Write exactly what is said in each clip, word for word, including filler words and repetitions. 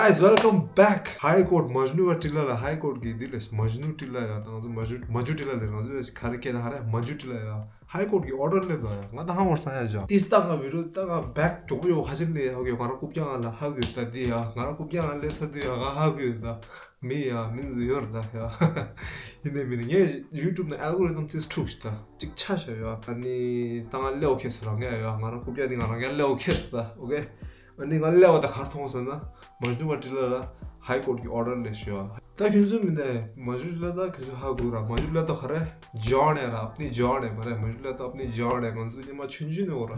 Guys, welcome back. High Court མཇུག་བ་ཊི་ལ་ལ། High Court གི་འདི་ལ་མཇུག་ཊི་ལ་ཡ། ད་ང་ཚོ་མཇུག་མཇུག་ཊི་ལ་ལ་ང་ཚོ་ཡ་ཁ་རེ་ཁེ་ན་ཧ་རེ་མཇུག་ཊི་ལ་ཡ། High Court གི་ཨོ་ཌར་ལེན་དོ་ཡ། ང་ད་ཧང་བོར་སང་ཡ་ཇ། ཏིས་ད་ང་བི་ཌི་ཡོ་ད་ང་བེག་མགྱོགས་པོ་ཡོ་ཧ་ཅིན་ལེ་ཧ་གི་ང་རང་རྐུབ་བཀྱག་ང་ལ་ཧ་གི་ད་འདི་ཡ། ང་རང་རྐུབ་བཀྱག་ང་ལེ་ས་འདི་ཡ་ང་ཧ་གི་ད། མི་ཡ་མི་ཡོར་ད་ཡ། ཡིན་ནའི་མིན་ནའི་ངས་ཡུ་ཊུབ་ནང་ཨལ་གོ་རི་དམ་ཏིས་འཁྲུག་ཤི་ད་ཅིག་ཆ་ཤ་ཡ། ཨ་ནི་ད་ང་ལེའོ་ཁེ་ས་རང་ངས་ཡ། ང་རང་རྐུབ་བཀྱག་འདི་ང་རང་ངས་ལེའོ་ཁེ་ས་ད། ཨོ་ཁེ། ཨ་ནི་ང་ལེའོ་ད་གར་མཐོང་ས་ན་མཇུག་བ་ཊི་ལ་ལ་High Court གི་ཨོ་ཌར་ལེན་ཤི་ཡ། ད་ཁྱོད་ཚོ་མི་འདའི་མཇུག་ཊི་ལ་ད་ཁྱོད་ཚོ་ཧ་གོ་ར། མཇུག་ཊི་ལ་ད་ག་རེ་ཇོན་ཨེ་ར། ཨབ་ནི་ཇོན་ཨེ་མ་རེད། མཇུག་ཊི་ལ་ད་ཨབ་ནི་ཇོན་ཨེ། ང་ཚོ་ཉི་མ་ཆུང་ཆུང་ནས་འོ་ར།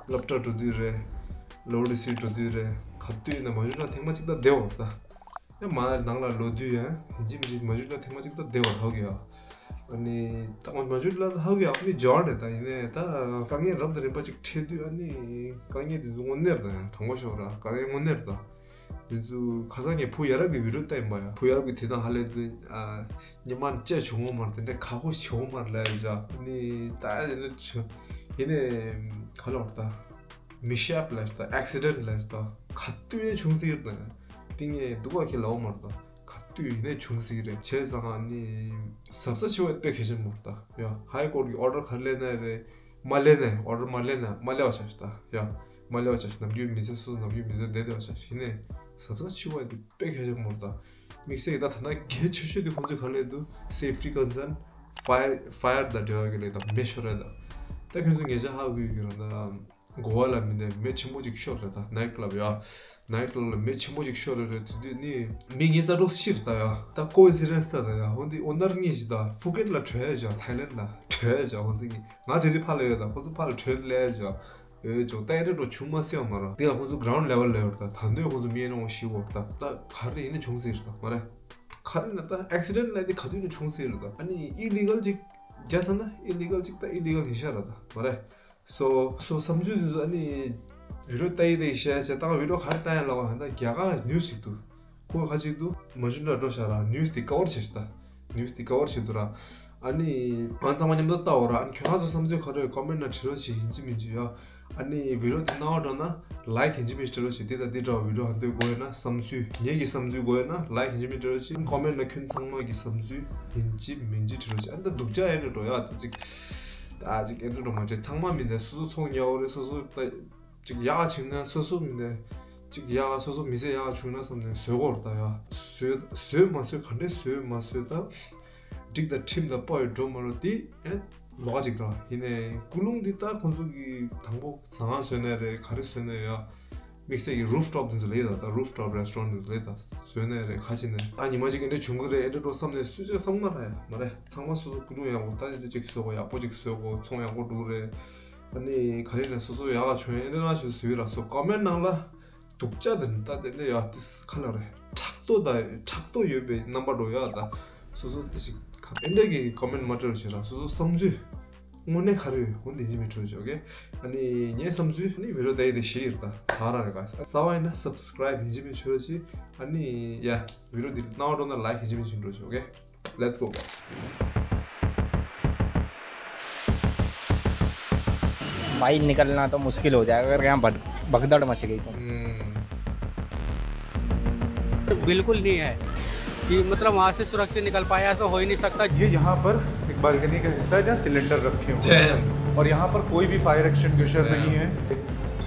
སློབ་གྲྭ་འགྲོ་དུས་རེད། ལོ་ཌི་སི་འགྲོ་དུས་རེད། ག་དུས་ཡིན་ན་མཇུག་ཊི་ལ་ཐེངས་མ་གཅིག་ད་བསྡད་འོ་ར་ད། ཡང་མ་ནང་ལ་ལོ་དུས་ཡང་ཡིན་གཅིག་མིན་གཅིག་མཇུག་ཊི་ལ་ཐེངས་མ་གཅིག་ད་བསྡད་འོ་ར་ཧ་གི་ཡ། ཨ་ནི་ད་ང་མཇུག་ཊི་ལ་ཧ་གི་ཡ་ཨབ་ནི་ཇོན་ཨེ་ད། ཡིན་ནའི་ད་དཀའ་ངལ་རབ་དང་རིམ་པ་གཅིག་འཕྲད་དུས་ཨ་ནི་དཀའ་ངལ་དེ་ཚོ་དངོས་གནས་རེད་ད། ཡང་དྲང་པོ་ཤོད་ར་དཀའ་ངལ་དངོས་གནས་རེད་ད། དེ་ཚོ་ཁ་སང་ངས་བུ་ཡ་རབས་ཀྱི་བི་ཌི་ཡོ་བལྟས་ཡིན་པ་ཡ། བུ་ཡ་རབས་ཀྱི་དེ་དང་ཧ་ལས་དུ་ཨ། ཉི་མ་ནས་ཅེས་བྱུང་བ་མར་དེ་འདྲའི་ཁག་པོ་བྱུང་བ་མར་ལས་བཞག་ནི་ད་ཡིན་ན་ཆུ་ཡིན་ནའི་ག་ལ་བར་ད་མི་ཤབ་ལས་ད་ཨེག་སི་ཌེན་ལས་ད་ག་དུས་ཡང་བྱུང་སྲིད་ཡོད་ད། ཏིང་ངེ་འདུག་བ་ཁྱེད་ལའོ་མར་ད་ག་དུས་ཡིན་ནའི་བྱུང་སྲིད་རེད། བྱས་ཙང་ནི་གཟབ་གཟབ་བྱེད་པ་དཔེ་གལ་ཆེན་མོ་རེད་ད་ཡ། ཧའི་ཀོར་གི་ཨོ་ཌར་ག་ལེན་ན་རེད། མ་ལེན་ན་ཨོ་ཌར་མ་ལེན་ན་མ་ལེན་པ་བྱ་ཞིག་ད་ཡ། མ་ལེན་པ་བྱ་ཞིག་ནམ་རྒྱུན་མི་ཚེ་སོ་སོ་ནམ་རྒྱུན་མི་ཚེ་བསྡད་བསྡད་པ་བྱ་ཞིག་ནས་གཟབ་གཟབ་བྱེད་པ་དེ་དཔེ་གལ་ཆེན་མོ་རེད་ད། དམིགས་བསལ་གྱི་ད་ད་ལྟ་གལ་ཆེ་ཤོས་དེ་ཁོང་ཚོས་ག་ལེན་འདུག safety concern fire fire དང་འབྲེལ་བ་གི་ལས་དང་མེ་ཤོར་རེད་ད། ད་ཁྱོད་ཚོ་ངེད་ཅག་ཧ་གོ་ཡོད་ཀྱི་རེད་ད། གོ་བ་ལ་མི་འདྲ་མེ་ཆེན་པོ་ཅིག་ཤོར་རེད་ད། ནའིཊ་ཀ་ལབ་ཡ། ནའིཊ་ཀ་ལབ་ལ་མེ་ཆེན་པོ་ཅིག་ཤོར་རེད་རེད། དེ་དུས་ནི་མི་ངེད་ཙ་འགྲོ་ཤི་རེད་ད་ཡ། ད་ཀོ་ཨིན་སི་ཌེན་སི་ད་ད་ཡ། འོ་འདི་ཨོ་ནར་གཉིས་ཤི་ད་ཕུ་ཀེཊ་ལ་བྲོས་ཡ་ཇ། ཐའི་ལེན་ཌ་ལ་བྲོས་ཡ་ཇ། ཁོ་ཚོ་གཉིས་ང་དེ་དུས་ཕ་ལ་ཡོད་ད། ཁོ་ཚོ་ཕ་ལ་བྲོས་ལས་ཡ་ཇ། ཨོ་ཇོ་ད་ཨེ་འདྲ་འགྲོ་བྱུང་མ་སྲིད་ཡ་མ་ར། དེ་ཡང་ཁོ་ཚོ་གྷ་རའུན་ཌ་ལེ་ཝལ་ལ་ཡོད་ད། ད་འདོད་ཁོ་ཚོ་མི་ཨེ་འོང་ཤི་བོ་ད། ད་ག་རེ་ཡིན་ན་བྱུང་སྲིད་རེད་ད་མ་རེད། ག་རེ་ན་ད་ཨེག་སི་ཌེན་ཊ་ལ་དེ་ག་དུས་ནས་བྱུང་སྲིད་རེད་ད། ཨ་ནི་ཨི་ལི་གལ་ཅིག་རྒྱ་ས་ན་ཨི་ལི་གལ་ཅིག་ད་ཨི་ལི་གལ་ཡིན་ཤ་ར་ད་མ་རེད། སོ་སོ་བསམ་ཚུལ་དེ་ཚོ་ཨ་ནི་བི་ཌི་ཡོ་ལྟ་ཡི་ལྟ་ཡི་བཤད་བྱས་ད་ང་བི་ཌི་ཡོ་ག་རེ་ལྟ་ཡ་ལབ་པ་ད་རྒྱ་གར་ནིའུ་སི་ཞིག་འདུག་ཁོ་ཁ་ཅིག་འདུག་མ་ཞུ་ན་འགྲོ་ཤག་ར་ནིའུ་སི་དེ་ཀ་བར་བྱས་ཤག་ད། ནིའུ་སི་དེ་ཀ་བར་བྱས་འདུག་ར། ཨ་ནི་ང་ཚང་མ་མཉམ་དུ་ལྟ་འོ་ར། ཨ་ནི་ཁྱོད་རང་ཚོ་བསམ་ཚུལ་ག་རེ་ཡོད་ཀོ་མེན་ཊ་ནང་བྲིས་རོགས་བྱེད། ཡིན་གཅིག་མིན་གཅིག་ཡ། ཨ་ནི་བི་ཌི་ཡོ་དེ་སྣང་བ་འགྲོ་ན་ལའིཀ་ཡིན་གཅིག་མིན་གཅིག་བྲིས་རོགས་བྱེད། དེ་དང་དེ་འདྲ་བ་བི་ཌི་ཡོ་ཧ་འདོད་དགོས་ཡོད་ན་བསམ་ཚུལ་ངེད་ཀྱི་བསམ་ཚུལ་དགོས་ཡོད་ན་ལའིཀ་ཡིན་གཅིག་མིན་བྲིས་རོགས་བྱེད། ཀོ་མེན་ཊ་ནང་ཁྱོད་ཚང་མ་གི་བསམ་ཚུལ་ཡིན་གཅིག་མིན་གཅིག་བྲིས་རོགས་བྱེད། ཨ་ནི་ད་སྡུག་ཅག་ཨེ་འགྲོ་འགྲོ་ཡ་ད་ཅིག་ད་ཅིག་ཨེ་འགྲོ་འགྲོ་མ་བྲིས། ཚང་མ་མི་འདའ་སོ་སོ་ཚོང་རྒྱག་འོ་རེད། སོ་སོ་ད་ཅིག་ཡག་བྱུང་ན་སོ་སོ་མི་འདའ་ཅིག་ཡག་སོ་སོ་མི་ཚེ་ཡག་བྱུང་ན་བསམ་ནས་བཟོས་གོ་ར་ད་ཡ། བཟོས་བཟོས་མ་བཟོས་ག་འདྲས་བཟོས་མ་བཟོས་ད། འགྲིག་དང་ཁྲིམས་དང་དཔའ་བའི་སྒྲོན་མ་རུ་དེ་ཨེ་ལོག་ཅིག་ར། ཡིན་ནའི་ཀུན་སློང་འདི་ད་ཁོང་ཚོ་གི་དང་པོ་ཟ་ཁང་བཟོས་ནའི་རེད། ག་རེ་བཟོས་ནའི་ཡ། དམིགས་བསལ་གྱི་རུཕ་ཊོབ་དེ་ཚོ་ལས་ད་ད་རུཕ་ཊོབ་རེ་སི་ཊོ་རན་དེ་ཚོ་ལས་ད་བཟོས་ནའི་རེད། ག་ཅི་ནའི་ཨ་ཉི་མ་ཅིག་ཨེ་འདྲ་བྱུང་གི་རེད། ཨེ་འདྲ་འགྲོ་བསམ་ནས་སུས་ཅིག་བསམ་ག་ར་ཡ་མ་རེད། ཚང་མ་སོ་སོ་ཀུན་སློང་ཡག་པོ་ད་ཨེ་འདྲ་ཅིག་བཟོ་དགོས། ཡག་པོ་ཅིག་བཟོ་དགོས། ཚོང་ཡག་པོ་འགྲོ་རེད། ཨ་ནི་ག་རེ་ནས་སོ་སོ་ཡག་ག་བྱུང་ཡ་ཨེ་འདྲ་ན་ཞུ་སུ་ཡོད་ར་སོ་ཀོ་མེན་ཊ་ནང་ལ། སྡུག་ཅག་དེ་ནི་ད་དེ་འདྲ་ཡ་དེ་ཁ་ལ་རེད། ཕྲག་དོག་དང་ཕྲག་དོག་ཡོད་པའི་རྣམ་པ་འགྲོ་ཡ་ད། སོ་སོ་དེ་ཞིག་ཨེ་འདྲ་གི་ཀོ་མེན་ཊ་མ་སྤྲོད་ཞེས་ར། སོ་སོ་བསམ་ཚུལ་དངོས་གནས་ག་རེ་ཡོད་འོ་འདི་ཡིན་མི་འཕྲོད་ཞོག་ཨོ་ཁེ། ཨ་ནི་ངའི་བསམ་ཚུལ་ནི་བི་ཌི་ཡོ་ད་ཡི་དེ་ཞིག་ཡིན་ད་ག་ར་རེད། ག་ས་བ་ཡིན་ན་སབ་སི་ཀ་རའིབ་ཡིན་གཅིག་མིན་འཕྲོད་ཅིག་ཨ་ནི་ཡ་བི་ཌི་ཡོ་འདི་སྣང་བ་འགྲོ་ན་ལའིཀ་ཡིན་གཅིག་མིན་འཕྲོད་ཞོག་ཨོ་ཁེ། Let's go. भाई, निकलना तो मुश्किल हो जाएगा अगर यहाँ भग-, भगदड़ मच गई तो। हम्म। बिल्कुल नहीं है कि मतलब वहाँ से सुरक्षित निकल पाए, ऐसा हो ही नहीं सकता। ये यहाँ पर एक बालकनी का हिस्सा है जहाँ सिलेंडर रखे हुए हैं। Damn. और यहाँ पर कोई भी फायर एक्सटिंग्विशर Damn. नहीं है।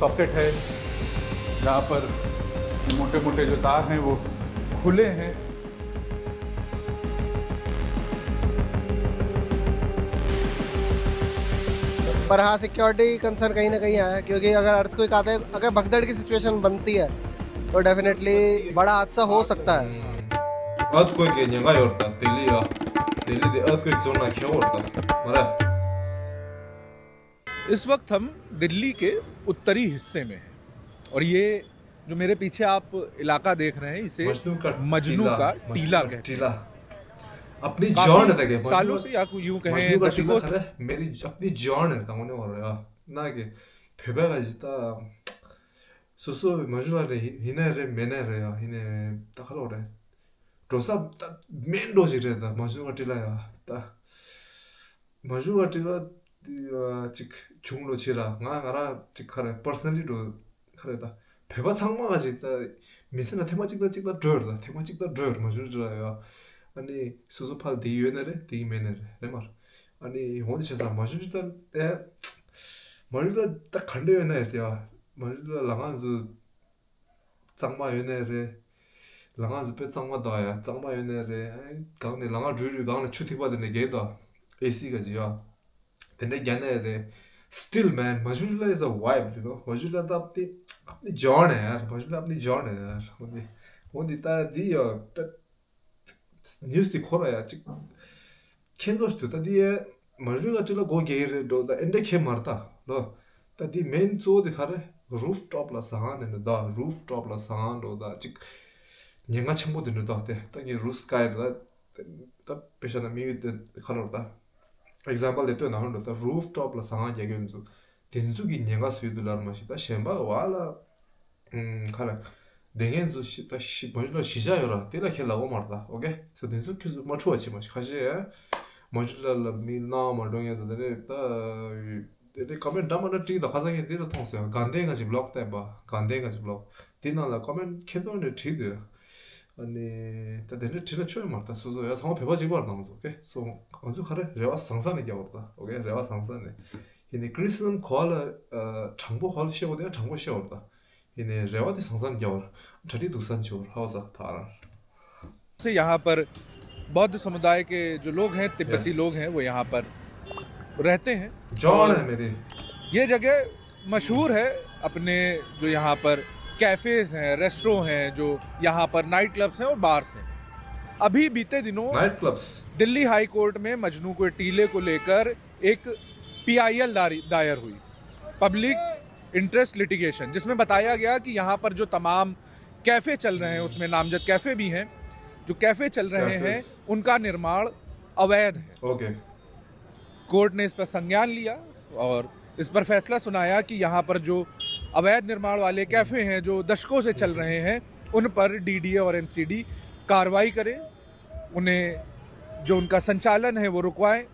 सॉकेट है जहाँ पर मोटे मोटे जो तार हैं वो खुले हैं। पर हाँ, सिक्योरिटी कंसर्न कहीं ना कहीं है, क्योंकि अगर अर्थक्वेक आता है, अगर भगदड़ की सिचुएशन बनती है, तो डेफिनेटली बड़ा हादसा हो सकता है। ཨར་ཐི་ཀུ་ཝེག་གི་ཉེན་ཁ་ཡོད་རེད་ད། ལྡི་ལི་ཡ། ལྡི་ལི་དེ་ཨར་ཐི་ཀུ་ཝེག་ཛོན་ནང་འཁེལ་ཡོད་རེད་ད། མ་རེད། इस वक्त हम दिल्ली के उत्तरी हिस्से में हैं और ये जो मेरे पीछे आप इलाका देख रहे हैं, इसे मजनू का मजनू टीला, का मजनू टीला का कहते हैं। टीला। अपनी काफी जान है, देखिए, सालों मजनू से, या यूं कहें, मजनू का टीला दशकों से। खड़ा है, मेरी अपनी जान है, तो उन्हें हो रहा है ना कि फेबा का जितना सोसो मजनू का नहीं, हिने रे, मैंने रे, हिने तखलो रे। रोसा, मेन रोजी रे, ता मजनू का टीला या, ता མ་ཞུ་བ་དྲི་བ་འདི་ཅིག་བྱུང་ལོ་ཕྱིར་ར། ང་ང་རང་ཅིག་ག་རེ་པར་སོ་ནལ་ལི་འགྲོ་ག་རེ་ད། བོད་པ་ཚང་མ་ག་ཅིག་ད་ མི་ཚེ་ན་ཐེངས་མ་གཅིག་དང་གཅིག་ལ་འགྲོ་ཡོད་རེད། ད་ཐེངས་མ་གཅིག་དང་འགྲོ་ཡོད་རེད། མ་ཞུ་རེད་ཡ། ཨ་ནི་སོ་སོ་ཕར་དེ་ཡོད་ནི་རེད། དེ་མེད་ནི་རེད། རེད་མ་རེད། ཨ་ནི་འོ་འདི་བྱས་ཙང་མ་ཞུ་རེད། ད་ཨེ་མ་ཞུ་རེད། ད་ག་འདྲ་ཡོད་ནི་རེད་ཡ། མ་ཞུ་རེད། ལ་ང་ཚོ་གཙང་མ་ཡོད་ནི་རེད། ལ་ང་ཚོ་དཔེ་གཙང་མ་འདུག་ཡ། གཙང་མ་ཡོད་ནི་རེད། ཨ་ནི་གང་ནས་ལ་ང་འགྲོ་རེད། གང་ནས་ཆུ་ཐིགས་པ་དེ་ནས་རྒྱག་དོ། ཨེ་སི་ག་ཅི་ཡ། དེ་འདྲ་རྒྱག་ནས་རེད། Still man, Majula is a vibe, you know. Majula तो अपनी, अपनी जान है यार। Majula अपनी जान है यार। འོ་འདི་འོ་འདི་ད་འདི་ཡ་ད་ནིའུ་སི་འདི་ཁོ་ར་ཡ་གཅིག་ཁྱེད་ཚོ་ཞུ་ད་འདི་ཡ་མ་ཞུ་ག་ཅི་ལ་སྒོ་རྒྱག་གི་རེད་འགྲོ། ད་ཨེ་འདྲ་ཁྱེད་མར་ད་ལོ། ད་འདི་མེན་གཙོ་བོ་འདི་ག་རེ། རུཕ་ཊོབ་ལ་ཟ་ཁང་དེ་འདྲ་ད། རུཕ་ཊོབ་ལ་ཟ་ཁང་འགྲོ་ད་གཅིག་ཉེན་ཁ་ཆེན་པོ་དེ་འདྲ་ད། དེ་ད་ངའི་རུཕ་སི་ཀའི་ད། ད་དཔེ་བཞག་ན་དམིགས་ཡུལ་དེ་ག་རེ་རེད་ད། ཨེག་ཛམ་པལ་དེ་སྟོན་ན་རུང་འགྲོ་ད། རུཕ་ཊོབ་ལ་ཟ་ཁང་རྒྱག་མཁན་ཚོ་དེ་ཚོ་གི་ཉེན་ཁ་བཟོས་འདུག་ལར་མ་ཤེས། ད་གཞན་པ་བ་ལ་ཨུམ་ག་རེ་བསྡད་མཁན་ཚོ་ཤི་ད་ཤི་མ་ཞུ་ལ་གཞིས་ཆགས་ཡོད་ར། དེ་ལ་ཁྱེད་ལབ་དགོས་མ་རེད་ད། ཨོ་ཀེ། སོ་དེ་ཚོ་ཁྱོད་ཚོ་མ་འཁྲུག་པ་བྱེད་མ་ཤེས། ཁ་ཤས་མ་ཞུ་ལ་ལ་མི་སྣང་བ་མ་འགྲོ་མཁན་ད་དེ་རེད་ད། དེ་ནས་ཀོ་མེན་འདྲ་མ་འདྲ་བྲིས་དང་། ཁ་སང་ངས་འདི་ལ་མཐོང་སོང་། དགའ་ལྡན་ང་ཅིག་བི་ལོག་བསྟན་པ། དགའ་ལྡན་ང་ཅིག་བི་ལོག་འདི་ནང་ལ་ཀོ་མེན་ཁྱེད་ཚོ་འདྲ་བྲིས་འདུག་ཨ་ནི་ད་དེ་འདྲ་བྲིས་ན་ཆོ་ཡོད་མ་རེད་ད། སོ་སོ་ཡ་ཚང་མ་བོད་པ་གཅིག་པ་རེད་ད་ང་ཚོ། ཨོ་ཀེ། སོ་ང་ཚོ་ག་རེ་རེ་བ་བཟང་ས་ནས་རྒྱག་པ་རེད་ད། ཨོ་ཀེ། རེ་བ་བཟང་ས་ནས། ཡིན་ནའི་ཀྲི་ཊི་སི་ཛམ་གོ་བ་ལ་དྲང་པོ་ག་རེ་བཤད་དགོས་དེ་དྲང་པོ་བཤད་པ་རེད་ད། ཡིན་ནའི་རེ་བ་དེ་བཟང་བཟང་རྒྱག་པར་གྲ་སྒྲིག་འདུག་ས་འབྱོར་ཧའོ་ས་ཐ་ར། से यहाँ पर बौद्ध समुदाय के जो लोग हैं, तिब्बती यस। लोग हैं, वो यहाँ पर रहते हैं। जॉन और है मेरे। ये जगह मशहूर है अपने, जो यहाँ पर कैफेज हैं, रेस्टोरेंट हैं, जो यहाँ पर नाइट क्लब्स हैं और बार्स हैं। अभी बीते दिनों night clubs. Delhi high court में मजनू के टीले को लेकर एक पीआईएल दारी-, दायर हुई, पब्लिक इंटरेस्ट लिटिगेशन, जिसमें बताया गया कि यहाँ पर जो तमाम कैफ़े चल रहे हैं, उसमें नामजद कैफ़े भी हैं, जो कैफ़े चल रहे हैं, कैफेज। उनका निर्माण अवैध है। ओके। कोर्ट ने इस पर संज्ञान लिया और इस पर फैसला सुनाया कि यहाँ पर जो अवैध निर्माण वाले कैफ़े हैं, जो दशकों से चल रहे हैं, उन पर डीडीए और एनसीडी कार्रवाई करे, उन्हें जो उनका संचालन है वो रुकवाएं।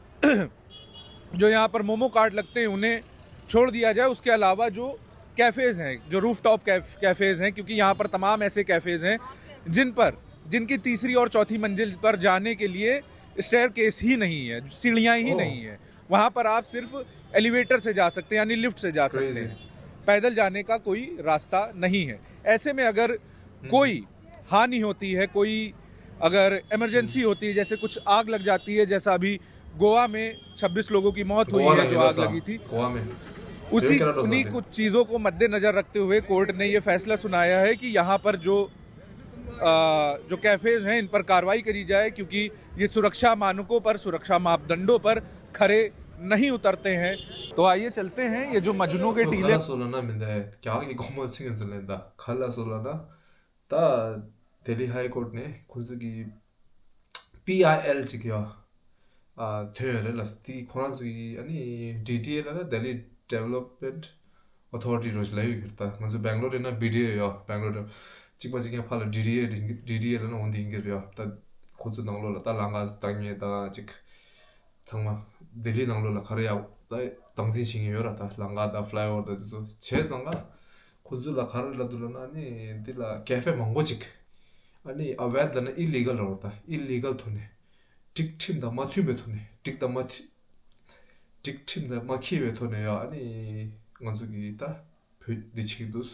जो यहाँ पर मोमो कार्ट लगते हैं उन्हें छोड़ दिया जाए। उसके अलावा जो कैफ़ेज़ हैं, जो रूफटॉप कैफ-, कैफ़ेज़ हैं, क्योंकि यहाँ पर तमाम ऐसे कैफ़ेज़ हैं जिन पर, जिनकी तीसरी और चौथी मंजिल पर जाने के लिए स्टेयर केस ही नहीं है, सीढ़ियाँ ही ओह। नहीं है। वहाँ पर आप सिर्फ एलिवेटर से जा सकते हैं, यानी लिफ्ट से जा सकते क्रेजी। हैं। पैदल जाने का कोई रास्ता नहीं है। ऐसे में अगर हम्म। कोई हानि होती है, कोई अगर इमरजेंसी हम्म। होती है, जैसे कुछ आग लग जाती है, जैसा अभी गोवा में छब्बीस लोगों की मौत हुई गोवा है, में जो आग गिरा था। लगी थी, गोवा में। उसी, ये क्या उन्हीं कुछ चीज़ों को मद्देनज़र रखते हुए कोर्ट ने ये फैसला सुनाया है कि यहाँ पर जो, अ, जो कैफेज़ हैं, इन पर कार्रवाई करी जाए, क्योंकि ये सुरक्षा मानकों पर, सुरक्षा मापदंडों पर खरे नहीं उतरते हैं। तो आइए चलते हैं, ये जो मजनू के तो टीले खलास वाला ना मिलता है, क्या ये कॉमन सेंस लेता? खलास वाला ना ད་ལྡི་ལི་ཧའི་ཀོར་ནས་ཁོ་ཚོ་གི་པི་ཨའི་ཨེལ་ཅིག་ཡོད། ཨ་ཐོན་ཡོད་རེད་ལ། དེ་ཁོ་རང་ཚོ་གི་ཨ་ནི་ཌི་ཌི་ཨེ་ལ་ན་Delhi Development Authority རོ་ཞིག་ལ་ཡོད་ཡོད། ད་ང་ཚོ་སྦེང་ལོར་ཡིན་ན་བི་ཌི་ཨེ་ཡོད། སྦེང་ལོར་གཅིག་པ་གཅིག་རྐྱང་ཕར་ལ་ཌི་ཌི་ཨེ་ཌི་ཌི་ཨེ་ལ་ན་འོང་དེ་ཡིན་གྱི་རེད་ཡོད། ད་ཁོ་ཚོ་ནང་ལོགས་ལ་ད་ལམ་ཁ་བཏང་མཁན་ད་ཅིག་ཚང་མ་ལྡི་ལི་ནང་ལོགས་ལ་ག་རེ་ཡག་ད་སྟངས་འཛིན་བྱེད་མཁན་ཡོད་ར། ད་ལམ་ཁ་དང་ཕ་ལའི་ཨོ་ཝར་དང་དེ་ཚོ་བྱས་ཙང་ཀ་ཁོ་ཚོ་ལ་ག་རེ་ལབ་འདུག་ལབ་ན། ཨ་ནི་འདི་ལ་ཀེ་ཧྥེ་མང་པོ་ཅིག་ཨ་ནི་ཨ་བེད་ལབ་ན་ཨི་ལི་གལ་རེད་ད། ཨི་ལི་གལ་ཐོག་ནས་སྒྲིག་ཁྲིམས་དང་མ་མཐུན་པའི་ཐོག་ནས་སྒྲིག་དང་མ་མཐུན་སྒྲིག་ཁྲིམས་དང་མ་འཁེལ་བའི་ཐོག་ནས་ཡ་ཨ་ནི་ང་ཚོ་གི་ད་བོད་འདི་བྱེད་ཀྱི་འདུག་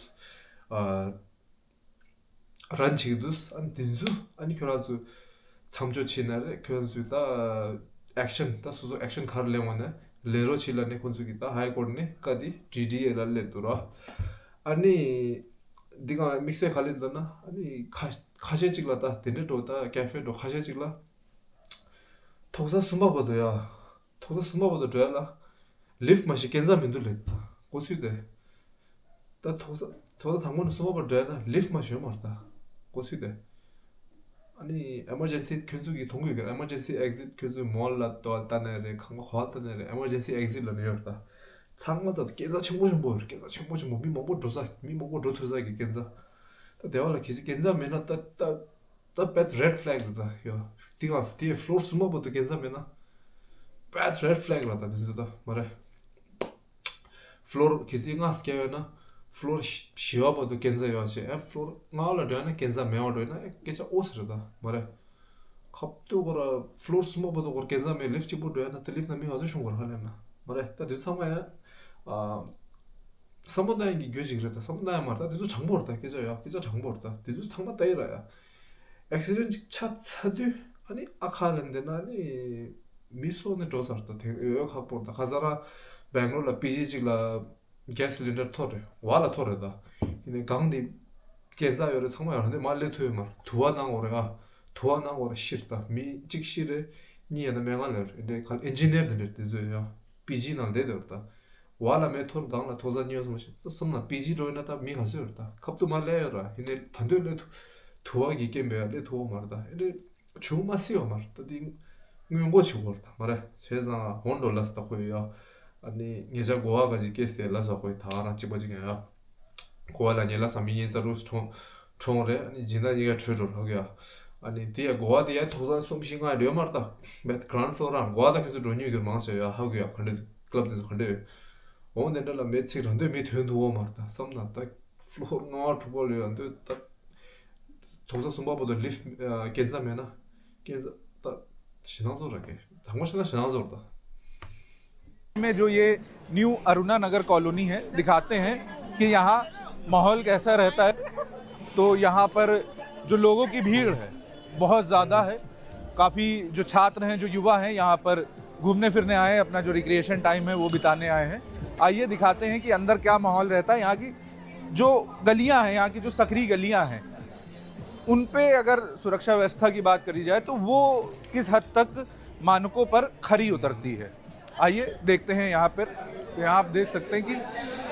ཨ། རན་བྱེད་ཀྱི་འདུག་ཨ་ནི་དེ་ཚོ་ཨ་ནི་ཁྱོད་རང་ཚོ་མཚམས་འཇོག་བྱེད་ན་རེད། ཁྱོད་རང་ཚོས་ད་ཨེག་ཤན་ད་སོ་སོ་ཨེག་ཤན་ག་རེ་ལེན་དགོས་ན་ལེན་རོགས་བྱེད་ལབ་ནས་ཁོང་ཚོ་གིས་ད་ཧའི་ཀོར་ནས་བཀའ་འདི་ཌི་ཌི་ཨེ་ལ་སླེབས་འདུག་ར། ཨ་ནི་འདི་ག་དམིགས་བསལ་ག་རེ་འདུག་ན་ཨ་ནི་ཁ་ཁ་ཤས་ཅིག་ལ་ད་དེ་འདྲ་འགྲོ་ད་ཀེ་ཧྥེ་འགྲོ་ཁ་ཤས་ཅིག་ལ་ཐོག་ས་གསུམ་པ་བར་དུ་ཡ། ཐོག་ས་གསུམ་པ་བར་དུ་འགྲོ་ཡ་ལ། ལིཕ་མ་ཤེས་སྐས་འཛེག་མི་འདུག་ལེ། ད་གོ་ཚུལ་དེ། ད་ཐོག་ས་ཐོག་ས་དང་པོ་ནས་གསུམ་པ་བར་འགྲོ་ཡ་ན་ལིཕ་མ་ཤེས་མ་རེད་ད། གོ་ཚུལ་དེ། ཨ་ནི་ཨེ་མར་ཇེན་སི་ཁྱོད་ཚོ་གིས་མཐོང་གི་ཡོད་གི། ཨེ་མར་ཇེན་སི་ཨེག་ཛིཊ་ཁྱོད་ཚོ་མོལ་ལ་ལྟ་ལྟ་ནས་རེད། ཁང་པ་ག་པར་ལྟ་ནས་རེད། ཨེ་མར་ཇེན་སི་ཨེག་ཛིཊ་ལབ་ནས་ཡོད་རེད་ད། ཚང་མ་ད་སྐས་འཛེག་ཆེན་པོ་ཆེན་པོ་རེད། སྐས་འཛེག་ཆེན་པོ་ཆེན་པོ། མི་མང་པོ་འགྲོ་ས་མི་མང་པོ་འགྲོ་ཐུབ་ས་གི་སྐས་འཛེག་ད་དེ་བ་ལ་གལ་སྲིད་སྐས་འཛེག་མེད་ན་ད་ད། ད་བད་རེད་ཕ་ལེག་རེད་ད་ཡ། དེ་ག་དེ་ཕ་ལོར་གསུམ་པ་བར་དུ་སྐས་འཛེག་མེད་ན་བད་རེད་ཕ་ལེག་རེད་ད། དེ་ཚོ་ད་མ་རེད། ཕ་ལོར་གལ་སྲིད་ལྔ་སྐས་ཡོད་ན་ ཕློར་བཞི་བ་བར་དུ་སྐས་འཛེག་ཡོད་བྱས། ཨེ་ཕློར་ལྔ་པ་ལ་འགྲོ་ཡ་ན་སྐས་འཛེག་མེད་པ་འགྲོ་ཡ་ན་ཨེ་སྐད་ཆ་ཨོ་ཟེར་ད་མ་རེད། ཁབ་ཏུ་གོ་ར་ཕློར་གསུམ་པ་བར་དུ་གོ་ར་སྐས་འཛེག་མེད། ལིཕ་གཅིག་པོ་འགྲོ་ཡ་ན་ད་ལིཕ་ནང་མི་ང་ཚོ་ཤོང་གོ་ར་ཧ་ལས་ན་མ་རེད། ད་དེ་ཚང་མ་ཡ་ཨ་བསམ་བློ་བཏང་ཡ་གི་རྒྱུ་ཅིག་རེད། ད་བསམ་བློ་བཏང་ཡ་མ་རེད། ད་དེ་ཚོ་དྲང་པོ་རེད། ད་སྐད་ཆ་ཡ་སྐད་ཆ་དྲང་པོ་རེད། ད་དེ་ཚོ་ཚང་མ་ལྟ་ཡི་ར་ཡ། ཨེག་སི་ཌེན་ཊི་ཅིག་ཆགས་ཚར་དུས་ཨ་ནི་ཨ་ཁ་ལ་འདི་ན་ནི་མི་སོ་ནས་འགྲོ་ཚར། ད་དེ་འོས་ཁག་པོ་རེད། ད་ཁ་ས་ར་སྦེང་ལོར་ལ་པི་ཇི་ཅིག་ལ་གེ་སི་སི་ལིན་ཌར་ཐོར་རེད། བ་ལ་ཐོར་རེད། ད་ཡིན་ནའི་གང་དེ་སྐས་འཛེག་ཡོད་རེད། ཚང་མ་ཡོད་རེད། འདི་མ་སླེབས་ཐུབ་ཡོད་མ་རེད། དུ་བ་གནང་དགོས་རེད། ཨ་དུ་བ་གནང་དགོས་རེད། ཤི་རེད། ད་མི་གཅིག་ཤི་རེད། གཉིས་ཡང་ན་སྨན་ཁང་ལ་ཡོད་རེད། འདི་ག་ཨིན་ཇི་ནེར་འདི་འདྲ་དེ་ཚོ་ཡོད། པི་ཇི་ནང་སླེབས་ཡོད་རེད། ད་བ་ལ་མེ་ཐོར་སྒང་ལ་ཐོག་ས་གཉིས་སོང་ཞིག་ད་གསུམ་ལ་པི་ཇི་འགྲོ་ཡིན་ན་ད་མི་ག་ཚོད་ཡོད་རེད། ད་ཁབ་ཏུ་མ་སླེབས་ཡོད་ར། ཡིན་ནའི་ད་འདོད་སླེབས་ཐུ་དུ་བ་གི་རྐྱེན་པས་སླེབས་ཐུབ་པ་མ་རེད། ད་ཨེ་འདྲ་བྱུང་མ་སྲིད་པ་མ་རེད། ད་དེ་སྔོན་འགོག་བྱེད་དགོས་རེད། ད་མ་རེད། བྱས་ཙང་ཧོན་ཌུ་ར་སི་ད་ཁོ་ཡོད་ཡ། ཨ་ནི་ངེད་ཅག་གོ་བ་ག་ཅིག་སྐྱེས་ཏེ་ལ་ས་ཁོ་ཡི་ད་ག་རང་གཅིག་པ་ཅིག་ཡིན་ཡ། གོ་བ་ལ་ཉེ་ལ་ས་མི་ཉེ་ས་རུ་གྲོང་གྲོང་རེད། ཨ་ནི་སྦྱིན་བདག་གཉིས་ཀ་བྲོས་འགྲོ་ལྷག་ཡ། ཨ་ནི་དེ་ཡ་གོ་བ་དེ་ཡ་ཐོག་ས་གསུམ་བཞི་ལྔ་ཡ་ཡོད་མ་རེད། ད་བེད་གྷ་རན་ཌི་ཕློར་རང་གོ་བ་ད་ཁྱོད་ཚོ་འགྲོ་མྱོང་གི་མང་ཆེ་ཡ་ཧ་གོ་ཡ། ག་འདྲ་ཀླབ་དེ་ཚོ་ག་འདྲ་ཡོད། འོང་དེ་འདྲ་ལ་མེད་ཚིག་རང་འདོད་མི་ཐོན་ཐུབ་བོ་མ་རེད། ད་བསམ་ན་ད་ཕློར་ལྔ་པ་དྲུག་པ་ལོས་ཡང་འདོད་ད་ཐོག་ས་གསུམ་པ་བར་དུ་ལིཕ་སྐས་འཛེག་མེད་ན་སྐས་འཛེག་ད་ཞེད་སྣང་ཚོར་ར་གི། དང་པོ་ཞེད་སྣང་ཞེད་སྣང་ཚོར་ད། में जो ये न्यू अरुणा नगर कॉलोनी है, दिखाते हैं कि यहाँ माहौल कैसा रहता है। तो यहाँ पर जो लोगों की भीड़ है, बहुत ज़्यादा है। काफ़ी जो छात्र हैं, जो युवा हैं, यहाँ पर घूमने फिरने आए हैं, अपना जो रिक्रिएशन टाइम है, वो बिताने आए हैं। आइए, दिखाते हैं कि अंदर क्या माहौल रहता है। यहाँ की जो गलियाँ हैं, यहाँ की जो संकरी गलियाँ हैं, उन पे अगर सुरक्षा व्यवस्था की बात करी जाए, तो वो किस हद तक मानकों पर खरी उतरती है। आइए, देखते हैं यहाँ पर। यहाँ आप देख सकते हैं कि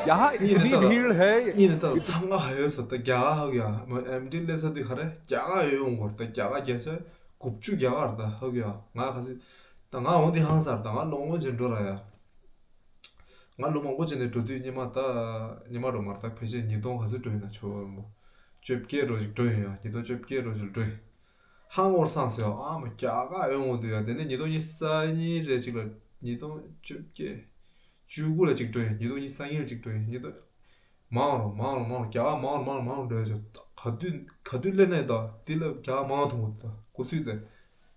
यहाँ इतनी भीड़ है। ཡིན་ད་ཚང་མ་ཧ་ཡོད་ས། ད་རྒྱ་གར་ཧ་གོ་ཡ། མ་ཨེམ་ཌི་སླེབས་ས་དེ་ག་རེ་རྒྱ་གར་ཡོད་ཡོང་གོ་ར། ད་རྒྱ་གར་བརྒྱ་ཆ་དགུ་བཅུ་རྒྱ་གར་ད་ཧ་གོ་ཡ། ང་ག་ཚོད་ད་ང་འོང་དེ་ཧང་སར་ད་ང་ལོ་ངོ་ཅན་འགྲོ་ར་ཡ། ང་ལོ་མང་པོ་ཅན་ནས་འགྲོ་དུས་སྙེ་མ་ད་སྙེ་མ་འགྲོ་མར་ད་ཕལ་ཆེར་ཉིས་སྟོང་ག་ཚོད་འགྲོ་ཡིན་ན་ཆོག་ར་མོ། བཅོ་བརྒྱད་འགྲོ་ཅིག་འགྲོ་ཡིན་ཡ། ཉིས་སྟོང་བཅོ་བརྒྱད་འགྲོ་ཅིག་འགྲོ་ཡིན། ཧང་ངོར་སང་ཟེར་བ་ཨ་མ་རྒྱ་གར་ཡོང་ངོ་དུས་ཡ། དེ་ནས་ཉིས་སྟོང་ཉི་ཤུ་རྩ་གཉིས་རེ་ཅིག་ལ་ཉིས་སྟོང་བཅོ་བརྒྱད་བཅུ་དགུ་ལ་ཅིག་འགྲོ་ཡིན། ཉིས་སྟོང་ཉི་ཤུ་རྩ་གཉིས་ལ་ཅིག་འགྲོ་ཡིན། ཉིས་སྟོང་མང་རུ་མང་རུ་མང་རུ་རྒྱ་གར་མང་རུ་མང་རུ་མང་རུ་འགྲོ་ཡ་ཅིག་ག་དུས་ག་དུས་སླེབས་ནས་ད་འདི་ལ་རྒྱ་གར་མང་ཐོང་གོ་ད་གོ་སུས་ད་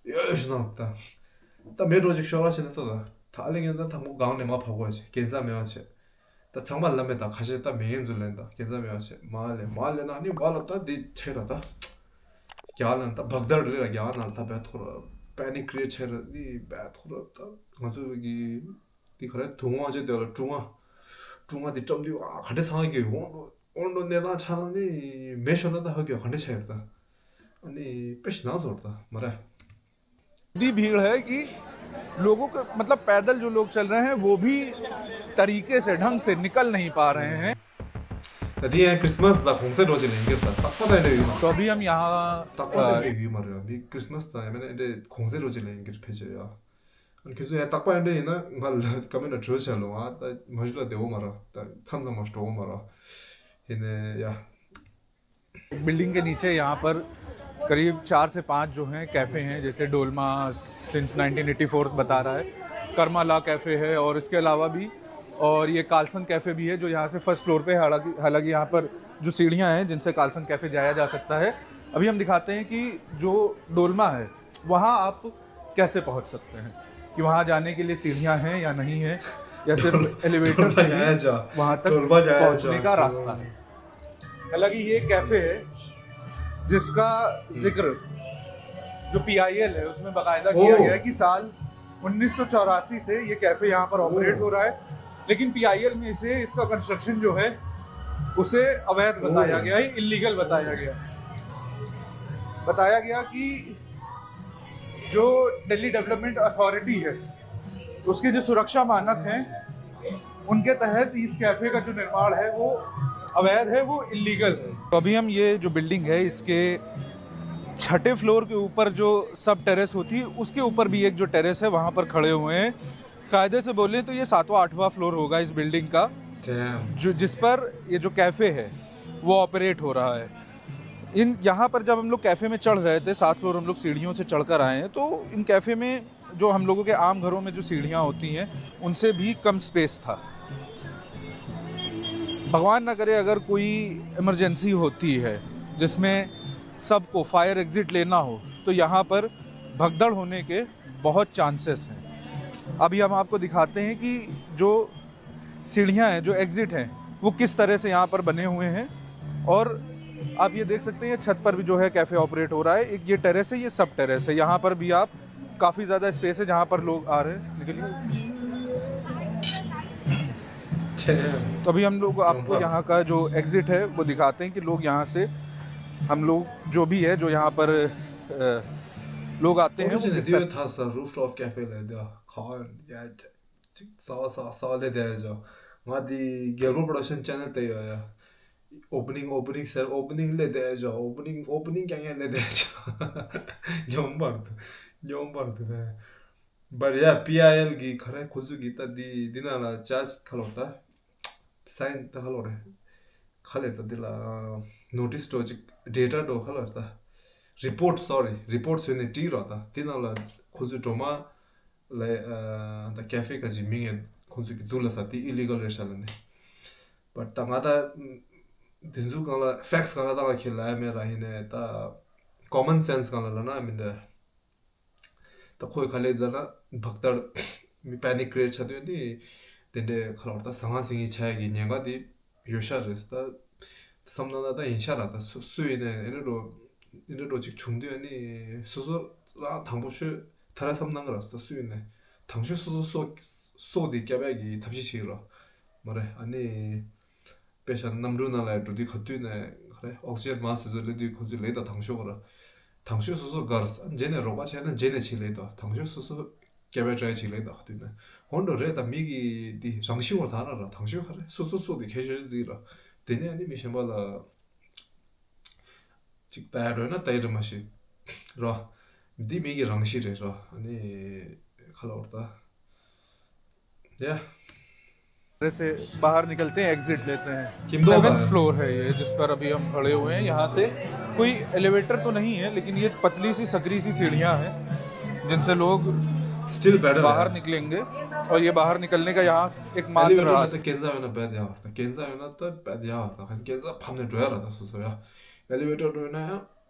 ཡོད་ཞུ་ན་ད་ད་མེ་འགྲོ་ཅིག་ཤོར་བ་བྱས་ན་ད་ད་ད་ལེ་ངན་ད་དང་པོ་སྒང་ནས་མ་ཕབ་དགོས་བྱས་སྐས་འཛེག་མེད་པ་བྱས། ད་ཚང་མ་ལ་མེད་ད་ཁ་ཤས་ད་མེད་ཡིན་ཚུལ་ལེན་ད་སྐས་འཛེག་མེད་པ་བྱས་མ་ལེན་མ་ལེན་ན་ནི་བ་ལ་ད་འདི་ཆེ་ར་ད་རྒྱ་ལ་ད་བག་དར་རེད་ལ་རྒྱ་ན་ད་བད་ཐོ་ར་པེ་ནིག་ཀྲི་ཨེ་ཊི་ཆེ་ར་ནི་བད་ཐོ་ར་ད་ང་ཚོ་གི་འདི་ག་རེ་དུང་བ་བྱས་དེ་ལ་ཀྲུང་ཨ་ཀྲུང་ཨ་འདི་བཀྲམ་དུས་ཨ་ག་འདྲ་ཚང་གི་འོང་འགྲོ་འོང་འགྲོ་གནས་སྟངས་ཆ་ན་ནི་མེ་ཤོར་ན་ད་ཧ་གི་ག་འདྲ་ཆ་ཡོད་ད་ཨ་ནི་དཔེ་ཞེད་སྣང་ཚོར་ད་མ་རེད། इतनी भीड़ है कि लोगों को, मतलब, पैदल जो लोग चल रहे हैं, वो भी तरीके से, ढंग से निकल नहीं पा रहे हैं। ད་དེ་ཡང་ཁྲིས་མས་ད་གོང་ཚད་འགྲོ་ཅིག་ལེན་གྱི་ད་རྟག་པ་ད་འདྲ་ཡོད་མ། तो अभी हम यहाँ, རྟག་པ་ད་འདྲ་ཡོད་མ་རེད། མི་ཁྲིས་མས་ད་ཡང་མིན་ན་འདྲ་གོང་ཚད་འགྲོ་ཅིག་ལེན་གྱི་ཕལ་ཆེར་ཡ། ཨ་ཁྱོད་ཚོ་ཡང་རྟག་པ་འདྲ་ཡིན་ན་ང་ལ་ཀ་མེ་ར་བྲོས་བྱ་ལོ། ང་ད་མ་ཞུ་ལ་བདེ་བོ་མ་ར། ད་མཚམས་མཚམས་མ་འགྲོ་བོ་མ་ར། ཡིན་ནའི་ཡ། बिल्डिंग के नीचे यहाँ पर करीब चार से पांच जो हैं कैफ़े हैं, जैसे Dolma since nineteen eighty four बता रहा है, कर्मा ला कैफ़े है और इसके अलावा भी, और ये कार्लसन कैफ़े भी है जो यहाँ से फर्स्ट फ्लोर पे, हालांकि हालांकि यहाँ पर जो सीढ़ियाँ हैं जिनसे कार्लसन कैफ़े जाया जा सकता है। अभी हम दिखाते हैं कि जो डोलमा है वहाँ आप कैसे पहुँच सकते हैं, कि वहाँ जाने के लिए सीढ़ियाँ हैं या नहीं है, या सिर्फ एलिवेटर से ही वहाँ तक पहुँचने का रास्ता है। हालांकि ये कैफे है जिसका जिक्र जो पीआईएल है उसमें बाकायदा किया गया है कि साल उन्नीस सौ चौरासी से ये कैफे यहाँ पर ऑपरेट हो रहा है, लेकिन पीआईएल में इसे, इसका कंस्ट्रक्शन जो है उसे अवैध बताया गया है, इलीगल बताया गया। बताया गया कि जो दिल्ली डेवलपमेंट अथॉरिटी है उसके जो सुरक्षा मानक हैं उनके तहत इस कैफे का जो निर्माण है वो अवैध है, वो इलीगल है। तो अभी हम ये जो बिल्डिंग है इसके छठे फ्लोर के ऊपर जो सब टेरेस होती है उसके ऊपर भी एक जो टेरेस है वहाँ पर खड़े हुए हैं। कायदे से बोलें तो ये सातवां आठवां फ्लोर होगा इस बिल्डिंग का, जो जिस पर ये जो कैफे है वो ऑपरेट हो रहा है। इन यहाँ पर जब हम लोग कैफे में चढ़ रहे थे, सात फ्लोर हम लोग सीढ़ियों से चढ़कर आए हैं, तो इन कैफे में जो हम लोगों के आम घरों में जो सीढ़ियाँ होती हैं उनसे भी कम स्पेस था। भगवान ना करे, अगर कोई इमरजेंसी होती है जिसमें सबको फायर एग्जिट लेना हो, तो यहाँ पर भगदड़ होने के बहुत चांसेस हैं। अभी हम आपको दिखाते हैं कि जो सीढ़ियाँ हैं, जो एग्जिट हैं, वो किस तरह से यहाँ पर बने हुए हैं। और आप ये देख सकते हैं, छत पर भी जो है कैफ़े ऑपरेट हो रहा है। एक ये टेरेस है, ये सब टेरेस है। यहाँ पर भी आप काफ़ी ज़्यादा स्पेस है जहाँ पर लोग आ रहे हैं। निकलिए। तो अभी हम लोग आपको यहाँ का जो एग्जिट है वो दिखाते हैं कि लोग यहाँ से, हम लोग जो भी है, जो यहाँ पर अ, लोग आते हैं, वो किस तरह। Rooftop cafe ले दिया खान या। ས་བ་ས་བ་ས་བ་ལས་དེ་ཡོད་ཅོ། ང་དེ་རྒྱལ་པོ་པྲོ་ཌག་ཤན་ཅེ་ནལ་དེ་ཡོད་ཡ། ཨོ་པ་ནིང་ཨོ་པ་ནིང་ཟེར། ཨོ་པ་ནིང་ལས་དེ་ཡོད་ཅོ། ཨོ་པ་ནིང་ཨོ་པ་ནིང་ཀྱང་ཡང་ལས་དེ་ཡོད་ཅོ། ཉོམ་པར་དུ་ཉོམ་པར་དུ་ནས། བར་ཡ་པི་ཨའི་ཨེལ་གི་ག་རེ་ཁོ་ཚོ་གི་ད་དེ་དེ་ནང་ལ་ཅཱར་ཇི་ཁ་ལོར་ད། སའིན་ད་ཁ་ལོར་རེད། ཁ་ལེར་ད་དེ་ལ་ནོ་ཊིས་འགྲོ་ཅིག་ཌེ་ཊ་འགྲོ་ཁ་ལོར་ད། རི་པོར་ཊི་སོ་རི་རི་པོར་ཊི་བཟོས་ནས་བྲིས་རོགས་ད། དེ་ནང་ལ་ཁོ་ཚོའི་སྒྲོལ་མ་ལ་ཨ་ད་ཀེ་ཧྥེ་ག་ཅིག་མིང་ཡང་ཁོང་ཚོས་ཀྱི་འདུག་ལ་ས་དེ་ཨི་ལི་གལ་རེད་ཤག་ལ་ནི། བཊ་ད་ང་ད་དེ་ཚོ་སྒང་ལ་ཕེག་སི་སྒང་ལ་ད་ང་ཁྱེད་ལ་ཡ་མེད་ར། ཡིན་ནའི་ད་ཀོ་མན་སེན་སི་སྒང་ལ་ལ་ན་མིན་ད། ད་ཁོའི་ག་ལེ་ད་ན་བག་དར་མི་པེ་ནིག་ཀི་རི་ཨེ་ཊི་བྱ་དུས་ནི་དེ་འདྲའི་ཁ་ལོར་ད་ཟང་ངེ་ཟིང་ངེ་བྱ་ཡ་གི་ཉེན་ཁ་དེ་ཡོད་ཤག་རེད། ད་བསམ་ན་ད་ད་ཡིན་ཤག་ར། ད་སུ་སུ་ཡིན་ནའི་ཨེ་འདྲ་འགྲོ་ཨེ་འདྲ་འགྲོ་ཅིག་བྱུང་དུས་ནི་སོ་སོ་རང་དང་པོ་ཤོད་ཐ་ར་བསམ་གནང་གི་ར། ད་སུ་ཡིན་ནའི་དང་ཤོས་སོ་སོ་སོ་སོ་དེ་སྐྱབས་ཡ་གི་ཐབས་ཤེས་བྱེད་ཀྱི་ར་མ་རེད། ཨ་ནི། དཔེ་བཞག་ན་གནམ་གྲུ་ནང་ལ་འགྲོ་དུས་ག་དུས་ནས་ག་རེ་ཨོག་སི་ཇན་མ་སོ་སོ་ལེན་དུས་ཁོ་ཚོས་ལེན་ད་དང་ཤོས་ག་ར། དང་ཤོས་སོ་སོ་གར་རྗེས་ནས་རོགས་པ་བྱས་ན་རྗེས་ནས་ཅིག་ལེན་ད། དང་ཤོས་སོ་སོ་སྐྱེ་བའི་ཊ་རའི་ཅིག་ལེན་ད་ག་དུས་ནས་འོན་འགྲོ་རེད། ད་མི་གི་དེ་རང་བཞིན་འོ་ད་ར་ར་དང་ཤོས་ག་རེ་སོ་སོ་སོ་དེ་ཁྱད་ཆོས་ཟིག་ར། དེ་ནས་ཨ་ནི་མི་གཞན་པ་ལ་ཅིག་ལྟ་ཡ་འགྲོ་ན་ལྟ་ཡི་རེད་མ་ཤེས་ར། འདི་མི་གི་རང་གཤིས་རེད་ར། ཨ་ནི་ཁ་ལོར་ད། ཡ། से बाहर निकलते हैं, एग्जिट लेते हैं। किंदो सेवेंथ फ्लोर है ये, जिस पर अभी हम खड़े हुए हैं। यहाँ से कोई एलिवेटर तो नहीं है, लेकिन ये पतली सी सकरी सी सीढ़ियाँ हैं जिनसे लोग स्टिल बेटर बाहर निकलेंगे। और ये बाहर निकलने का यहाँ एकमात्र रास्ता। ཀེན་ཛ་ཡོད་ན་བེད་ཡ་བར་ད། ཀེན་ཛ་ཡོད་ན་ད་བེད་ཡ་བར་ད། ཀེན་ཛ་ཕམ་ནས་འགྲོ་ཡ་ར་ད་སོ་སོ་ཡ། ཨེ་ལི་ཝེ་ཊར་འགྲོ་ཡོད་ན་ཡང་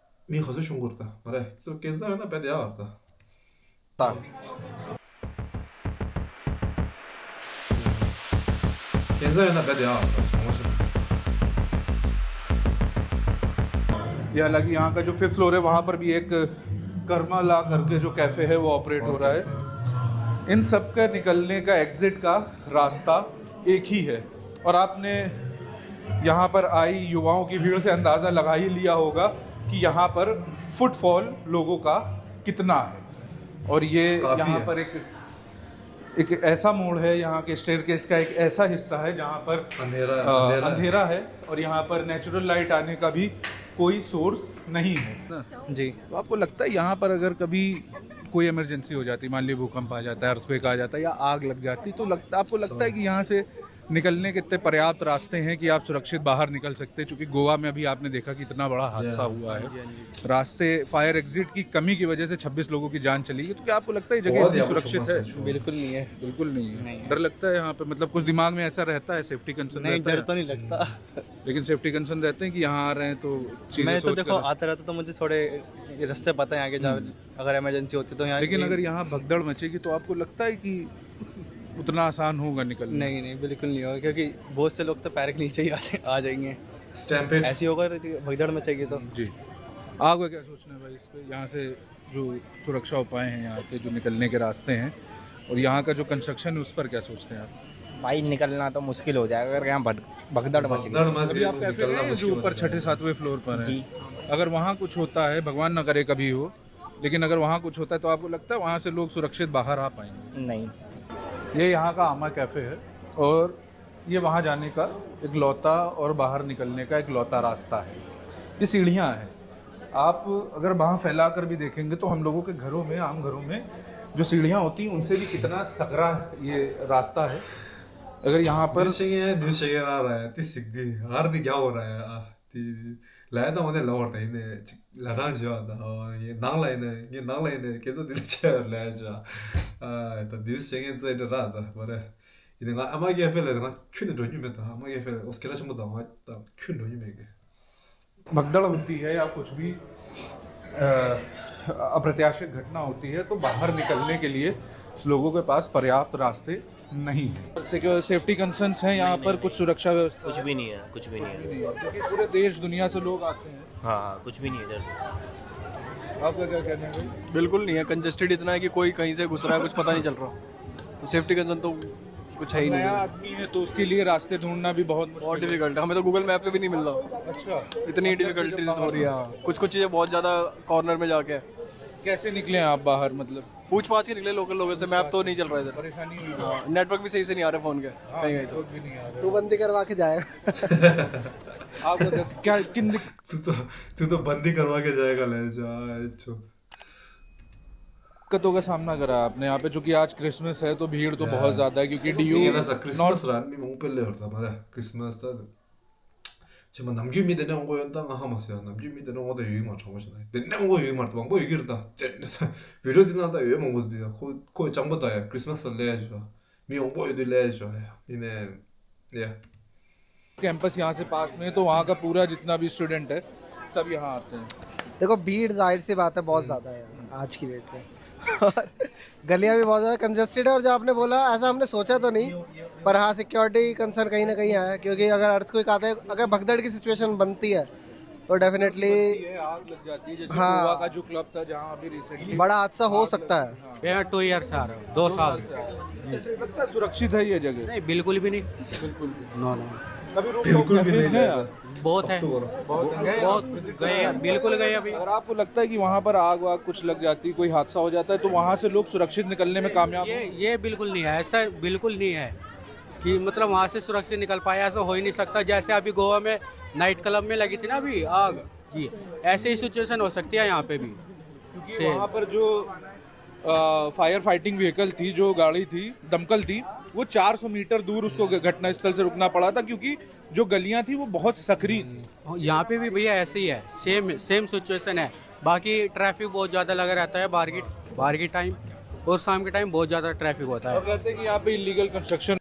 མི་ག་ཚོད་ཤོང་གི་རེད་ད་མ་རེད། ཀེན་ཛ་ཡོད་ན་བེད་ཡ་བར་ད། ད། ཀེན་ཛ་ཡོད་ན་བེད་ཡ་བར་ད། ཡ། हालांकि यहाँ का जो फिफ्थ फ्लोर है, वहाँ पर भी एक कर्मा ला करके जो कैफ़े है, वो ऑपरेट हो रहा है। इन सब का निकलने का, एग्जिट का रास्ता एक ही है। और आपने यहाँ पर आई युवाओं की भीड़ से अंदाज़ा लगा ही लिया होगा कि यहाँ पर फुटफॉल लोगों का कितना है। और ये काफ़ी यहाँ है। पर एक, एक ऐसा मोड़ है, यहाँ के स्टेयरकेस का एक ऐसा हिस्सा है जहाँ पर अंधेरा, अ, अंधेरा है। अंधेरा है और यहाँ पर नेचुरल लाइट आने का भी कोई सोर्स नहीं है। जी। तो आपको लगता है यहाँ पर अगर कभी कोई इमरजेंसी हो जाती, मान लीजिए भूकंप आ जाता है, अर्थक्वेक आ जाता है या आग लग जाती, तो लगता, आपको लगता है कि यहाँ से निकलने के इतने पर्याप्त रास्ते हैं कि आप सुरक्षित बाहर निकल सकते हैं? क्योंकि गोवा में अभी आपने देखा कि इतना बड़ा हादसा हुआ है। रास्ते, फायर एग्जिट की कमी की वजह से छब्बीस लोगों की जान चली गई। तो क्या आपको लगता है ये जगह बहुत इतनी सुरक्षित है? बिल्कुल नहीं है। बिल्कुल नहीं है। नहीं है। डर लगता है यहाँ पे, मतलब कुछ दिमाग में ऐसा रहता है, सेफ्टी कंसर्न नहीं, रहता है? डर तो नहीं लगता। लेकिन सेफ्टी कंसर्न रहते हैं कि यहाँ आ रहे हैं तो चीज़ें मैं तो सोच देखो, कर आता रहता तो मुझे थोड़े ये रास्ते पता है यहाँ के, जहाँ हम्म। अगर इमरजेंसी होती तो यहाँ लेकिन यही अगर यहाँ भगदड़ मचेगी तो आपको लगता है कि उतना आसान होगा निकलना? नहीं, नहीं, बिल्कुल नहीं होगा, क्योंकि बहुत से लोग तो पैर के नीचे ही आ, आ जाएंगे। स्टैम्पेड। ऐसी होगा तो भगदड़ मचेगी तो। जी। आपका क्या सोचना है भाई इस पे? यहाँ से जो सुरक्षा उपाय हैं, यहाँ के जो निकलने के रास्ते हैं और यहाँ का जो कंस्ट्रक्शन है, उस पर क्या सोचते हैं आप? भाई, निकलना तो मुश्किल हो जाएगा अगर यहाँ भग-, भगदड़ मच गई। भगदड़ मच अभी गई आप तो कैफे निकलना में हैं, जो मुश्किल हो ऊपर जाएगा। छठे, सातवें फ्लोर पर हैं। जी। अगर वहाँ कुछ होता है, भगवान ना करे कभी हो, लेकिन अगर वहाँ कुछ होता है, तो आपको लगता है वहाँ से लोग सुरक्षित बाहर आ पाएंगे? नहीं। ये यहाँ का आमा कैफे है और ये वहाँ जाने का इकलौता और बाहर निकलने का इकलौता रास्ता है। ये सीढ़ियाँ हैं। आप अगर बाँह फैला कर भी देखेंगे, तो हम लोगों के घरों में, आम घरों में जो सीढ़ियाँ होती हैं, उनसे भी कितना सकरा ये रास्ता है। अगर यहाँ पर दूसरे के, दूसरे के आ रहा है, तीस सीख दी, हर दी क्या हो रहा है? आ, ती, लाया था उन्हें लाहौर था, इन्हें चिक, लादान जो आता, और ये नांग ला इन्हें, ये नांग ला इन्हें, कैसे दिल चेहरा लाया जा। आ, तो दूसरे के तो इधर रहा था, पर ཡིན་ནའི་ང་ཨ་མ་རྒྱལ་ཕེ་ལ་ང་ཁྱོན་ནས་འགྲོ་རྒྱུ་མེད། ད་ཨ་མ་རྒྱལ་ཕེ་ལ་ཨོ་སྐད་གྲགས་ཆེན་པོ་དང་ང་ད་ཁྱོན་འགྲོ་རྒྱུ་མེད་གི། भगदड़ होती है या कुछ भी, अ, अप्रत्याशित घटना होती है, तो बाहर निकलने के लिए लोगों के पास पर्याप्त रास्ते नहीं है। सेफ्टी कंसर्न्स हैं यहाँ पर, कुछ सुरक्षा व्यवस्था? कुछ भी नहीं है, कुछ भी नहीं है। क्योंकि पूरे देश दुनिया से लोग आते हैं। हाँ, हाँ, कुछ भी नहीं है इधर। आपका क्या कहना है भाई? बिल्कुल नहीं है। कंजेस्टेड इतना है कि कोई कहीं से घुस रहा है, कुछ पता नहीं चल रहा। तो सेफ्टी कंसर्न तो कुछ है ही नहीं। नया आदमी है तो उसके लिए रास्ते ढूंढना भी बहुत बहुत मुश्किल है। डिफिकल्ट है। हमें तो गूगल मैप पे भी नहीं मिल रहा। अच्छा। इतनी डिफिकल्टीज हो रही है। हाँ। कुछ कुछ चीज़ें बहुत ज़्यादा कॉर्नर में जाके। कैसे निकले आप बाहर, मतलब? पूछ पाछ के निकले लोकल लोगों से। मैप तो नहीं चल रहा इधर। परेशानी हुई। हाँ, नेटवर्क भी सही से नहीं आ रहा फ़ोन के। हाँ, कहीं कहीं तो। नेटवर्क भी नहीं आ रहा। तू बंदी करवा के जाएगा। आपको क्या, किन तू तो, तू तो बंदी करवा के जाएगा, ले जा, चुप। दिक्कतों का सामना करा आपने यहाँ पे? चूंकि आज क्रिसमस है तो भीड़ तो बहुत ज्यादा है, क्योंकि ཡིན་ན་ས་ཁྲིས་མ་སི་ར་མི་མང་པོ་སླེབས་ཡོད་རེད་ད། མ་རེད། ཁྲིས་མ་སི་ད་ཆེ་མ་ནམ་རྒྱུན་མི་དེ་འདྲ་འོང་གི་ཡོད་ད། ང་ཧ་མ་སོ་ཡ། ནམ་རྒྱུན་མི་དེ་འདྲ་འོང་ད་ཡོད་མ་དྲང་པོ་ཞིག་ན་དེ་འདྲ་འོང་གི་ཡོད་མ་རེད། མང་པོ་ཡོད་ཀྱི་རེད་ད། དེ་འདྲ་ད་བི་ཌིའོ་དེ་ནང་ད་ཡོད་མང་པོ་འདུག་ཡ། ཁོ་ཁོ་སྤྱང་པོ་ད་ཡ། ཁྲིས་མ་སི་ལ་སླེབས་ཡ་ཞོ། མི་མང་པོ་ཡོད་དུས་སླེབས་ཡ་ཞོ་ཡ། ཡིན་ནའི་ཡ། कैंपस यहाँ से पास में है, तो वहाँ का पूरा जितना भी स्टूडेंट है, सब यहाँ आते हैं। देखो, भीड़ जाहिर सी बात है, बहुत ज़्यादा है आज की डेट में। और गलियाँ भी बहुत ज़्यादा कंजेस्टेड है। और जो आपने बोला, ऐसा हमने सोचा तो नहीं, पर हाँ, सिक्योरिटी कंसर्न कहीं ना कहीं है, क्योंकि अगर अर्थक्वेक आता है, अगर भगदड़ की सिचुएशन बनती है, तो डेफिनेटली ये आग लग जाती है, जैसे हाँ। गोवा का जो क्लब था, जहाँ अभी रिसेंटली बड़ा हादसा हो सकता है। हाँ, भैया, टू ईयर से आ रहे हो, दो साल। लगता है सुरक्षित है ये जगह? नहीं, बिल्कुल भी नहीं। बिल्कुल भी। No, no. कभी रूफटॉप बिल्कुल भी कैफेज नहीं गए है। आप? बहुत है। बहुत गए, बिल्कुल गए अभी। अगर आपको लगता है कि वहाँ पर आग वाग कुछ लग जाती, कोई हादसा हो जाता है, तो वहाँ से लोग सुरक्षित निकलने में कामयाब ये हों? ये बिल्कुल नहीं है, ऐसा बिल्कुल नहीं है कि मतलब वहाँ से सुरक्षित निकल पाए, ऐसा हो ही नहीं सकता। जैसे अभी गोवा में नाइट क्लब में लगी थी ना अभी आग, जी, ऐसे ही सिचुएशन हो सकती है यहाँ पे भी। क्योंकि सेम। वहाँ पर जो फायर फाइटिंग व्हीकल थी, जो गाड़ी थी, दमकल थी, वो चार सौ मीटर दूर उसको घ-, घटनास्थल से रुकना पड़ा था, क्योंकि जो गलियां थी वो बहुत संकरी थी। और यहाँ पे भी भैया ऐसे ही है, सेम सेम सिचुएशन है। बाकी ट्रैफिक बहुत ज़्यादा लगा रहता है बाहर की बाहर के टाइम, और शाम के टाइम बहुत ज़्यादा ट्रैफिक होता है। और कहते हैं कि यहाँ पे इलीगल कंस्ट्रक्शन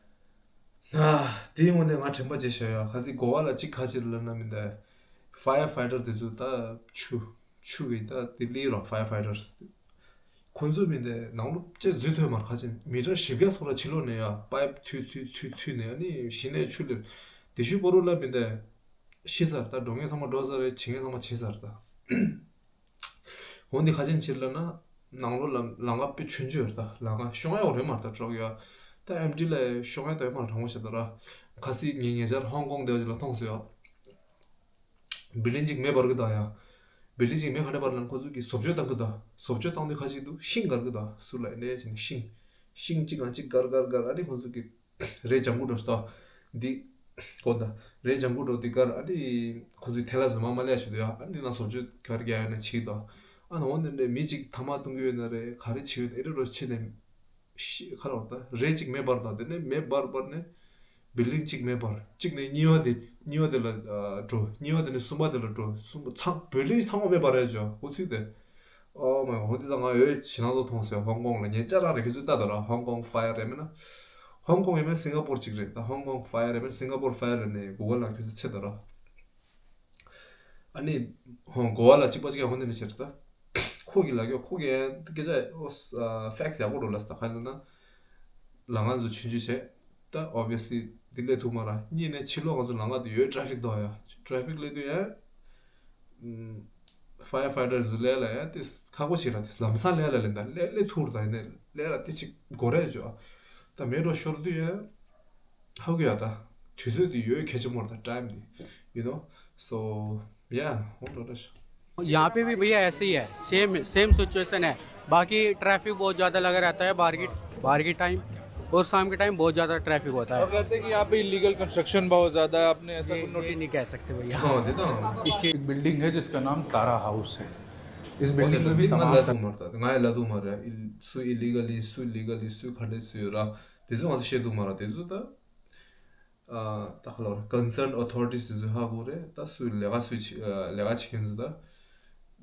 ཨ། དེའི་ངོས་ནས་ང་དྲན་པ་བརྗེད་བཞག་ཡ། ཁ་སང་གོ་བ་ལ་གཅིག་ག་རེ་ལབ་ན་མི་འདུག་ཕ་ཡར་ཕའི་ཊར་དེ་ཚོ་ད་ཆུ་ཆུ་གི་ད་དེ་ལས་རོགས་ཕ་ཡར་ཕའི་ཊར། ཁོ་ཚོ་མི་འདུག་ནང་ལོགས་ཅིག་འཛུལ་ཐུབ་མ་རེད། ཁ་ཅིག་མི་ཊར་བཞི་བརྒྱ་སོགས་ར་ཕྱི་ལོགས་ནས་ཡ་པའིབ་འཐུས་འཐུས་འཐུས་འཐུས་ནས་ཨ་ནི་གཞི་ནས་ཆུ་ལས་དེ་ཤུ་པོ་རོ་ལ་མི་འདུག་ཤི་ཚར། ད་འགྲོ་མཁན་ཚང་མ་འགྲོ་ཚར་རེད། བྱེད་མཁན་ཚང་མ་བྱེད་ཚར་ད། འོ་འདི་ཁ་ཅན་ཕྱིར་ལ་ན་ནང་ལོགས་ལ་ལམ་ཁ་དཔེ་ཆུང་ཆུང་ཡོད་རེད་ད། ལམ་ཁ་ཤོང་ཡག་རེད་མ་རེད་ད། གྲོགས་ཡ། ད་ཨེམ་ཊི་ལ་ཤོང་ཡག་ད་ཡོད་མ་རེད། དྲང་པོ་བཤད་ད་ར། ཁ་སང་ངས་ཉེ་ཆར་ཧོང་ཀོང་དེ་བ་ཅིག་ལ་མཐོང་སོང་ཡ། བི་ལིང་གཅིག་མེ་འབར་གི་ད་ཡ། བི་ལིང་གཅིག་མེ་ག་ནས་འབར་ལ་ན་ཁོ་ཚོ་གིས་བཟོ་བཅོས་བཏང་གི་ད། བཟོ་བཅོས་བཏང་དུས་ཁ་ཅིག་འདུག་ཤིང་འགར་གི་ད། ཟུར་ལ་ཡིན་ནའི་ཕྱིན་ཤིང་ཤིང་གཅིག་གང་གཅིག་འགར་འགར་འགར་ཨ་ནི་ཁོ་ཚོ་གིས་རས་ལྗང་གུ་འདྲ་ཞིག་ད། འདི་གོ་ད། རས་ལྗང་གུ་འདྲ་འདི་གར་ཨ་ནི་ཁོ་ཚོའི་ཐལ་བ་རྫུན་མ་མ་ལས་ཞིག་འདུག་ཡ། ཨ་ནི་ན་བཟོ་བཅོས་ག་རེ་རྒྱག་ཡོད་ན་བྱེད་ད། ཨ་ནི་འོ་ནི་འདྲ་མི་གཅིག་ཐ་མག་གཏོང་གི་ཡོད་ན་རེད། ག་རེ་བྱེད་ཡོད་ན་ཨེ་རེ་རོ་བྱེད་ནས་ཤི་ཁ་ལོ་ད། རས་གཅིག་མེ་འབར་ད། དེ་ནས་མེ་འབར་འབར་ནས་བི་ལིང་གཅིག་མེ་འབར། གཅིག་ནས་གཉིས་པ་དེ་གཉིས་པ་དེ་ལ་འགྲོ། གཉིས་པ་དེ་ནས་གསུམ་པ་དེ་ལ་འགྲོ། གསུམ་པ་ཚང་བི་ལིང་ཚང་མ་མེ་འབར་ཡ་ཅོ་འོ་ཚིག་དེ། ཨོ་མའི་འོ་འདི་ད་ང་འོས་ཞེད་སྣང་ཚོ་མཐོང་སོང་ཧོང་ཀོང་ལ། ངས་ཅ་རང་རེ་ཁྱེད་ཚོས་ལྟ་ད་ར། ཧོང་ཀོང་ཕ་ཡར་རེད་མིན་ན། ཧོང་ཀོང་ཡིན་མིན་སིང་ག་པོར་གཅིག་རེད་ད། ཧོང་ཀོང་ཕ་ཡར་རེད་མིན་སིང་ག་པོར་ཕ་ཡར་རེད་ནས་གུ་གལ་ལ་ཁྱེད་ཚོས་ཚེ་ད་ར། ཨ་ནི་ཧོང་གོ་བ་ལ་གཅིག་པ་གཅིག་ཡང་ཧོང་དེ་ནས་བྱེད་ད། ཁོ་གི་ལ་གོ་ཁོ་གི་སྐད་ཆ་ཨོ་ཕེག་སི་ཡག་པོ་འགྲོ་ལ་ད་ག་ལ་ན། ལ་ང་ཚོ་ཆུང་ཆུང་བྱས། ད་obviously འདི་སླེབས་ཐུབ་མ་ར། གཉིས་ནས་ཕྱི་ལོགས་ང་ཚོ་ལམ་ཁ་དེ་ཡོད་ཊ་ཕིག་འདུག་ཡ། ཊ་ཕིག་སླེབས་དུས་ཡ། ཕ་ཡར་ཕའི་ཊར་ཚོ་སླེབས་ལ་ཡ་དེ་ཁག་པོ་ཞིག་ར། དེ་ལམ་སང་སླེབས་ལ་ལེན་ད་སླེབས་སླེབས་ཐུབ་ར། ད་ཡིན་ནས་སླེབས་ལ་དེ་ཅིག་འགོར་རེ་ཅོ། ད་མེ་འགྲོ་ཤོར་དུས་ཡ། ཧ་གོ་ཡ་ད། དུས་ཚོད་དེ་ཡོད་གལ་ཆེན་པོ་ར། ད་ཊའིམ་དེ། You know? So yeah, ཧོང་འགྲོ་ར་ཤ། यहाँ पे भी भैया ऐसे ही है, सेम सेम सिचुएशन है। बाकी ट्रैफिक बहुत ज़्यादा लगा रहता है बाहर की बाहर के टाइम, और शाम के टाइम बहुत ज़्यादा ट्रैफिक होता है। और कहते हैं कि यहाँ पे इलीगल कंस्ट्रक्शन बहुत ज़्यादा है, आपने ऐसा ये, कुछ ये नोटिस? नहीं कह सकते भैया। हाँ, देता हूँ। इस चीज एक बिल्डिंग है जिसका नाम तारा हाउस है। इस हाँ, बिल्डिंग में भी हाँ, तमाम ला तू मरता, ང་ལ་ལ་དུ་མ་ར། སུ་ཨི་ལི་གལ་ཡིན། སུ་ལི་གལ་ཡིན། སུ་ག་འདྲ་སུ་ཡོད་ར། དེ་ཚོ་ང་ཚོ་ཤེས་དུ་མ་ར། དེ་ཚོ་ད། ཨ་ད་ཁ་ལོར་concerned authorities དེ་ཚོས་ཧ་གོ་རེད། ད་སུས་ལས་ཀ་སུས་བྱེད་ཨ་ལས་ཀ་བྱེད་མཁན་ཚོ་ད་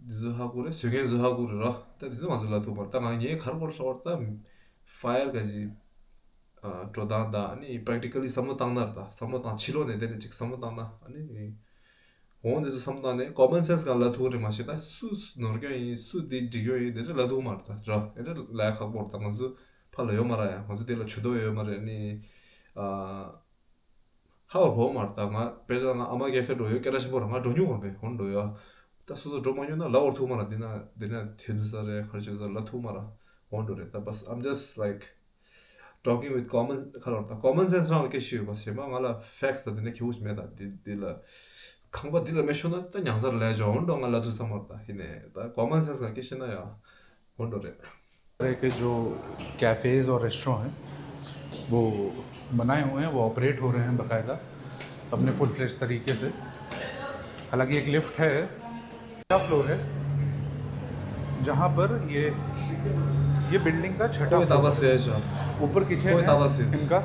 དེ་ཚོས་ཧ་གོ་རེད། བཟོ་མཁན་ཚོས་ཧ་གོ་རེད་ར། ད་དེ་ཚོ་ང་ཚོ་ལ་ཐུག་པར་ད་ང་ངའི་གར་སྐོར་ལྷག་པར་ད་ཕ་ཡར་ག་ཅིག་ འགྲོ་སྟངས་དང་ཨ་ནི་practically་བསམ་བློ་བཏང་ན་རེད། ད་བསམ་བློ་བཏང་ཕྱི་ལོགས་ནས་དེ་ནས་ཅིག་བསམ་བློ་བཏང་ན་ཨ་ནི་འོང་། དེ་ཚོ་བསམ་བློ་བཏང་ནས་common sense་སྒང་ལ་ཐུག་རེད། མ་གཞི་ད་སུ་ནོར་སྐྱོན་ཡིན་སུ་དེ་འགྲིག་སྐྱོན་ཡིན་དེ་འདྲ་ལབ་ཐུབ་མ་རེད། ད་ར་དེ་འདྲ་ལབ་ཡ་ཁག་པོ་རེད། ད་ང་ཚོ་ཕར་ལ་ཡོད་མ་རེད། ཡ་ང་ཚོ་དེ་ལ་ཇུས་གཏོགས་ཡོད་མ་རེད། ཨ་ནི་ཨ། ཧ་བར་གོ་མ་རེད། ད་ང་དཔེ་ཆ་ང་ཨ་མ་ཀེ་ཧྥེ་འགྲོ་ཡོད། སྐད་གྲགས་ཆེན་པོ་རེད། ང་འགྲོ་མྱོང་བ་མེད། འོང་འགྲོ་ཡོད། ད་སོ་སོ་འགྲོ་མ་མྱོང་ན་ལབ་བར་ཐུག་མ་རེད། འདི་ན་འདི་ན་དེ་འདུག་ས་རེད། ག་རེ་བྱེད་ས་ལབ་ཐུག་མ་རེད། འོང་འགྲོ་རེད། ད་but I'm just like talking with common ག་ལ་རེད། ད་common sense་རང་ལ་སྐད་ཤེས་ཡོད་པ་ཞེས་མ་ང་ལ་facts་ད་འདི་ན་ཁྱེའུ་ཞིག་མེད། ད་འདི་འདི་ལ་ཁང་པ་འདི་ལ་མེ་ཤོར་ན་ད་ཉང་སར་ལས་འཇོག་འོང་འགྲོ་ང་ལབ་ཐུབ་ས་མ་རེད། ད་ཡིན་ནས་ད་common sense་ང་སྐད་ཤེས་ན་ཡ་འོང་འགྲོ་རེད། तरह के जो कैफ़ेज़ और रेस्टोरेंट हैं, वो बनाए हुए हैं, वो ऑपरेट हो रहे हैं बाकायदा अपने फुल फ्लेज तरीके से। हालांकि एक लिफ्ट है, छठा फ्लोर है, जहाँ पर ये ये बिल्डिंग का छठा कोई फ्लोर ताबा है। से है। ऊपर किचन कोई है ताबा से। इनका।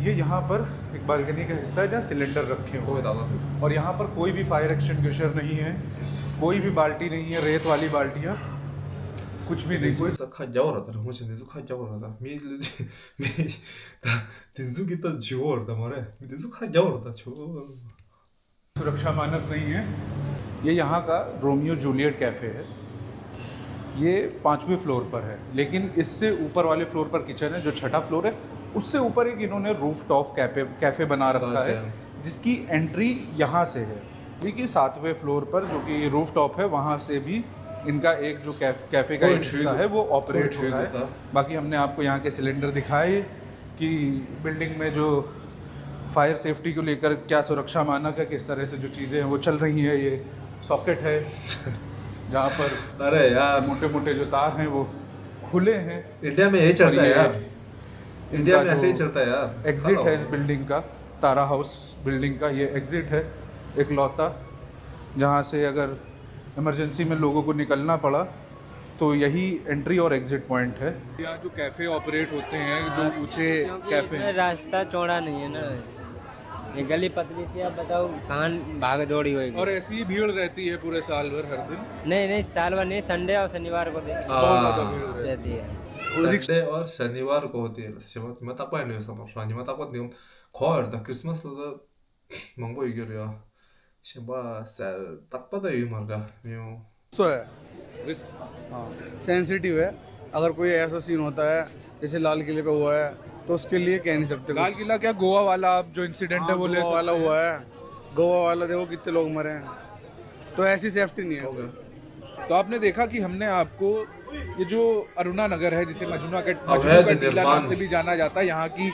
ये यहाँ पर एक बालकनी का हिस्सा है, जहाँ सिलेंडर रखे हुए कोई हैं। ताबा से। और यहाँ पर कोई भी फायर एक्सटिंग्विशर नहीं है, कोई भी बाल्टी नहीं है, रेत वाली बाल्टियाँ, कुछ भी नहीं। कोई ད་ཁ་རྒྱབ་ར་ད་རང་ངོ་ཆེ་འདི་ཚོ་ཁ་རྒྱབ་ར་ད་མི་མི་ད་དེ་ཚོ་གི་ད་ཇི་བོར་ད་མ་རེད། མི་དེ་ཚོ་ཁ་རྒྱབ་ར་ད་ཆོ། सुरक्षा मानक नहीं है। ये यहाँ का रोमियो जूलियट कैफ़े है। ये पाँचवें फ्लोर पर है, लेकिन इससे ऊपर वाले फ्लोर पर किचन है, जो छठा फ्लोर है। उससे ऊपर एक इन्होंने रूफ टॉप कैफे कैफ़े बना रखा है, अच्छा। जिसकी एंट्री यहाँ से है। यानी कि सातवें फ्लोर पर जो कि रूफ टॉप है, वहाँ से भी इनका एक जो कैफ कैफ़े का कोई एक हिस्सा छुई है, वो ऑपरेट कोई हो रहा छुई है। बाकी हमने आपको यहाँ के सिलेंडर दिखाए कि बिल्डिंग में जो फायर सेफ्टी को लेकर क्या सुरक्षा मानक है, किस तरह से जो चीज़ें हैं वो चल रही हैं। ये सॉकेट है जहाँ पर अरे यार। मोटे मोटे जो तार हैं वो खुले हैं। इंडिया में यही चलता और है ये यार। इंडिया इनका में ऐसे ही जो चलता है यार। एग्जिट है इस बिल्डिंग का, तारा हाउस बिल्डिंग का ये एग्जिट है इकलौता, जहाँ से अगर इमरजेंसी में लोगों को निकलना पड़ा तो यही एंट्री और एग्जिट पॉइंट है। यहाँ जो कैफे ऑपरेट होते हैं, जो हाँ, ऊंचे क्योंकि कैफे इसमें हैं। रास्ता चौड़ा नहीं है ना, ये गली पतली सी है। अब बताओ कहाँ भाग दौड़ी होगी। और ऐसी ही भीड़ रहती है पूरे साल भर, हर दिन। नहीं नहीं, साल भर नहीं, संडे और शनिवार को दे- हाँ। बहुत ज़्यादा भीड़ रहती है। संडे और शनिवार को होती है। ཉི་མ་རྟག་པར་ཡོད་ས་མ་རེད། ཉི་མ་རྟག་པར་འདི་གོ་ཡོད་ད། ཁྲིས་མས་ལ་ད་མང་པོ་ཡོད་རྒྱུ་རེད་ཡ། གཞན་པ་གསལ་དག་པ་ད་ཡོད་མ་རེད་ད། མི་ཡོང་། तो है। रिस्क। हाँ, सेंसिटिव है। अगर कोई ऐसा सीन होता है जैसे लाल किले पे हुआ है, तो उसके लिए कह नहीं सकते लाल कुछ। किला क्या, गोवा वाला आप जो इंसिडेंट है, हाँ, वो ले गोवा वाला सकते हैं। हुआ है। गोवा वाला देखो कितने लोग मरे हैं, तो ऐसी सेफ्टी नहीं है। तो आपने देखा कि हमने आपको ये जो अरुणा नगर है, जिसे मजनू का अब मजनू है का तो टीला नाम निर्माण। से भी जाना जाता है, यहाँ की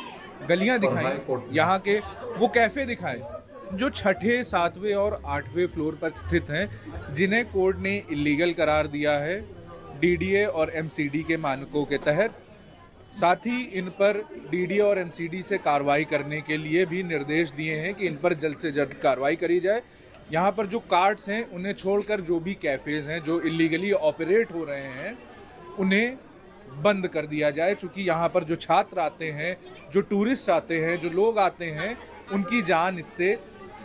गलियां और दिखाई, हाई कोर्ट में। यहाँ के वो कैफे दिखाए जो छठे, सातवें और आठवें फ्लोर पर स्थित हैं, जिन्हें कोर्ट ने इलीगल करार दिया है डीडीए और एमसीडी के मानकों के तहत। साथ ही इन पर डीडीए और एमसीडी से कार्रवाई करने के लिए भी निर्देश दिए हैं कि इन पर जल्द से जल्द कार्रवाई करी जाए। यहाँ पर जो कार्ट्स हैं, उन्हें छोड़कर जो भी कैफेज हैं जो इलीगली ऑपरेट हो रहे हैं, उन्हें बंद कर दिया जाए। चूँकि यहाँ पर जो छात्र आते हैं, जो टूरिस्ट आते हैं, जो लोग आते हैं, उनकी जान इससे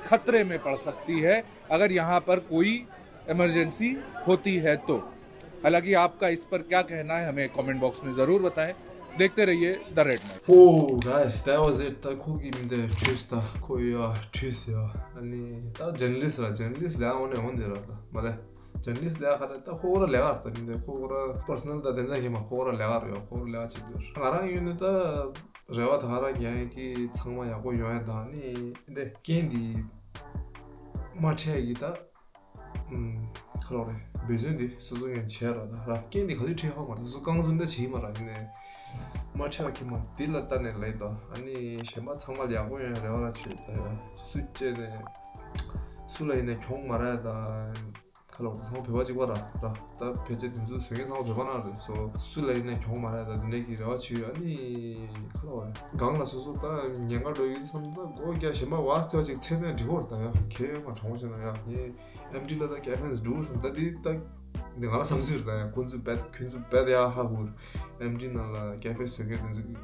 खतरे में पड़ सकती है अगर यहाँ पर कोई इमरजेंसी होती है तो। हालांकि आपका इस पर क्या कहना है, हमें कमेंट बॉक्स में ज़रूर बताएं। देखते रहिए the red night. Oh guys, that was it. ད་ཁོ་གི་མི་འདི་ཁྲིས་ད་ཁོ་ཡ་ཁྲིས་ཡ། ཨ་ནི་ད་ཇར་ནལ་ལིསྟ་ར། ཇར་ནལ་ལིསྟ་ལས་འོང་ནས་འོང་དེ་ར་ད་མ་རེད། ཇར་ནལ་ལིསྟ་ལས་ཁ་རེད། ད་ཁོ་ཁོ་ར་ལས་ཀ་རེད། ད་མི་འདི་ཁོ་ཁོ་ར་པར་སོ་ནལ་ད་དེ་འདྲ་ཡིན་མ། ཁོ་ཁོ་ར་ལས་ཀ་རེད་ཡ། ཁོ་ར་ལས་ཀ་བྱེད་དུས་ང་རང་ཡོད་ནི་ད་རེ་བ་ད་ག་རང་རྒྱག་ཡིན་གི་ཚང་མ་ཡག་པོ་ཡོང་ཡ་དང་ནི་འདི་རྐྱེན་འདི་མ་འཕྲད་ཀྱི་ད། ཨུམ། ཁ་ལོ་རེད། འབད་བརྩོན་འདི་སོ་སོ་ཡང་བྱས་ར་ད་ར། རྐྱེན་འདི་ག་དུས་འཕྲད་ཧ་མ་རེད། སོ་སོ་རྐང་བཙུན་ད་བྱེད་མ་ར། ཡིན་ནས་མ་འཕྲད་པ་ཁྱི་མ་འདི་ལ་ལྟ་ནས་ལེགས་དོ། ཨ་ནི་གཞན་པ་ཚང་མ་ལ་ཡག་པོ་ཡོང་རེ་བ་ར་བྱོས་ད་ཡ། སུ་བཅད་ནས་སུ་ལ་ཡིན་ནས་གྱོང་མ་ར་ད། ཁ་ལོ་ཚང་མ་བོད་པ་གཅིག་པ་ར་ད། ད་ཕལ་ཆེར་དེ་ཚོ་བཟོ་མཁན་ཚང་མ་བོད་པ་རང་རེད། སོ་སུ་ལ་ཡིན་ནས་གྱོང་མ་ར་ད། འདི་འདྲ་གི་རེ་བ་བྱོས། ཨ་ནི་ཁ་ལོ་རེད། གང་ལ་སོ་སོ་ད་ཉེན་ཁ་འགྲོ་ཡོད་བསམ་ད་སྒོ་རྒྱག་གཞན་པ་བ་སྟོད་ཅིག་ཚད་ནས་འགྲིག་གོ་ར་ད་ཡ། ཁྱེད་མ་དྲང་པོ་བྱས་ན་ཡ་ངས། ཨེམ་ཌི་ལ་ད་ཀེ་ཕེ་འདུག་སོང་ད། འདི་ད་འདི་ང་རང་བསམ་ཚུལ་རེད་ད་ཡ། ཁོང་ཚོས་རྦད་ཁྱོད་ཚོས་རྦད་ཡ་ཧ་གོ། ཨེམ་ཌི་ནང་ལ་ཀེ་ཕེ་བཟོ་མཁན་དེ་ཚོ་གིས་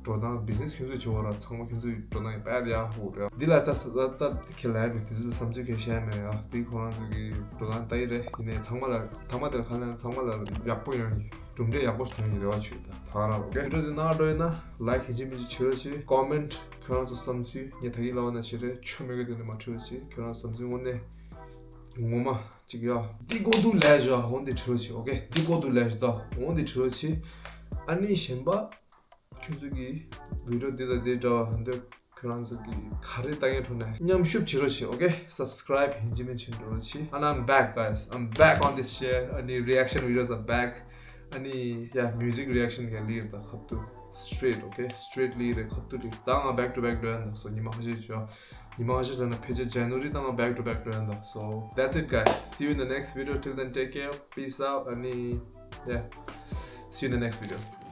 ད་ འགྲོ་སྟངས་བི་ཛི་ནེ་སི་ཁྱོད་ཚོས་བྱེད་དགོས་ར། ཚང་མ་ཁྱོད་ཚོའི་འགྲོ་སྟངས་ཡིན་པ་ཡ་ཧུ་རེད། འདི་ལ་ད་ད་ད་ཁྱེད་ལ་ཡ་མེད། དེ་ཚོ་བསམ་ཚུལ་ཁྱེད་བཤད་མེད་ཡ། དེ་ཁོ་རང་ཚོ་གི་འགྲོ་སྟངས་ད་ཡི་རེད། ཡིན་ནའི་ཚང་མ་ལ་ཐ་མ་དེ་ལ་ཁ་ལན་ཚང་མ་ལ་ཡག་པོ་ཡོང་གི་གྲུབ་འབྲས་ཡག་པོ་ཐོན་གྱི་རེ་བ་ཆོད། ད་ད་ག་རང་ཨོ་ཀེ། བི་ཌི་ཡོ་དེ་ནང་འགྲོ་ཡིན་ན་ལའིཀ་ཧིན་ཅི་མིན་ཅི་བྱེད་རོགས་བྱེད། ཀོ་མེན་ཊི་ཁྱོད་རང་ཚོ་བསམ་ཚུལ་ངས་ད་གིན་ལབ་པ་ནང་བཞིན་རེད། ཆོ་མེད་གི་དེ་ནས་མ་བྲིས་རོགས་བྱེད། ཁྱོད་རང་ཚོ་བསམ་ཚུལ་དངོས་གནས་ངོ་མ་གཅིག་ཡ། འདི་གོ་དུ་ལས་བྱ་འོང་འདི་བྲིས་རོགས་བྱེད། ཨོ་ཀེ། འདི་གོ་དུ་ལས་བྱ་ད་འོང་འདི་བྲིས་རོགས་བྱེད། ཨ་ནི་གཞན་པ་ཁྱོད་ཚོ་གི་བི་ཌི་ཡོ་འདི་དང་འདི་འདྲ་བ་འདོད། ཁྱོད་རང་ཚོ་གི་ག་རེ་ལྟ་མཁན་འཕྲོ་ནས་མཉམ་ཞུགས་བྱེད་རོགས་བྱེད། ཨོ་ཀེ། སབ་སི་ཀ་རའིབ་ཧིན་ཅི་མིན་ཅི་བྱེད་རོགས་བྱེད། And I'm back, guys. I'm back on this chair. ཨ་ནི་རི་ཨེག་ཤན་བི་ཌི་ཡོ་ཨར་བྷེག་ཨ་ནི་ཡ་མིའུ་ཛིག་རི་ཨེག་ཤན་ག་ལི་རེད། ད་ཁབ་ཏུ་སི་ཊི་རེ་ཊི། ཨོ་ཀེ། སི་ཊི་རེ་ཊི་ལི་རེད། ཁབ་ཏུ་ལི། ད་ང་བྷེག་ཊུ་བྷེག་འགྲོ་ཡ་འདུག་སོ་ཉི་མ་ཁ་ཤས་བྱོས། ཉི་མ་ཁ་ཤས་ལ་ན་ཕལ་ཆེར་ཇན་ནུ་རི་ད་ང་བྷེག་ཊུ་བྷེག་འགྲོ་ཡ་འདུག So that's it, guys. See you in the next video. Till then, take care. Peace out. ཨ་ནི་yeah, see you in the next video.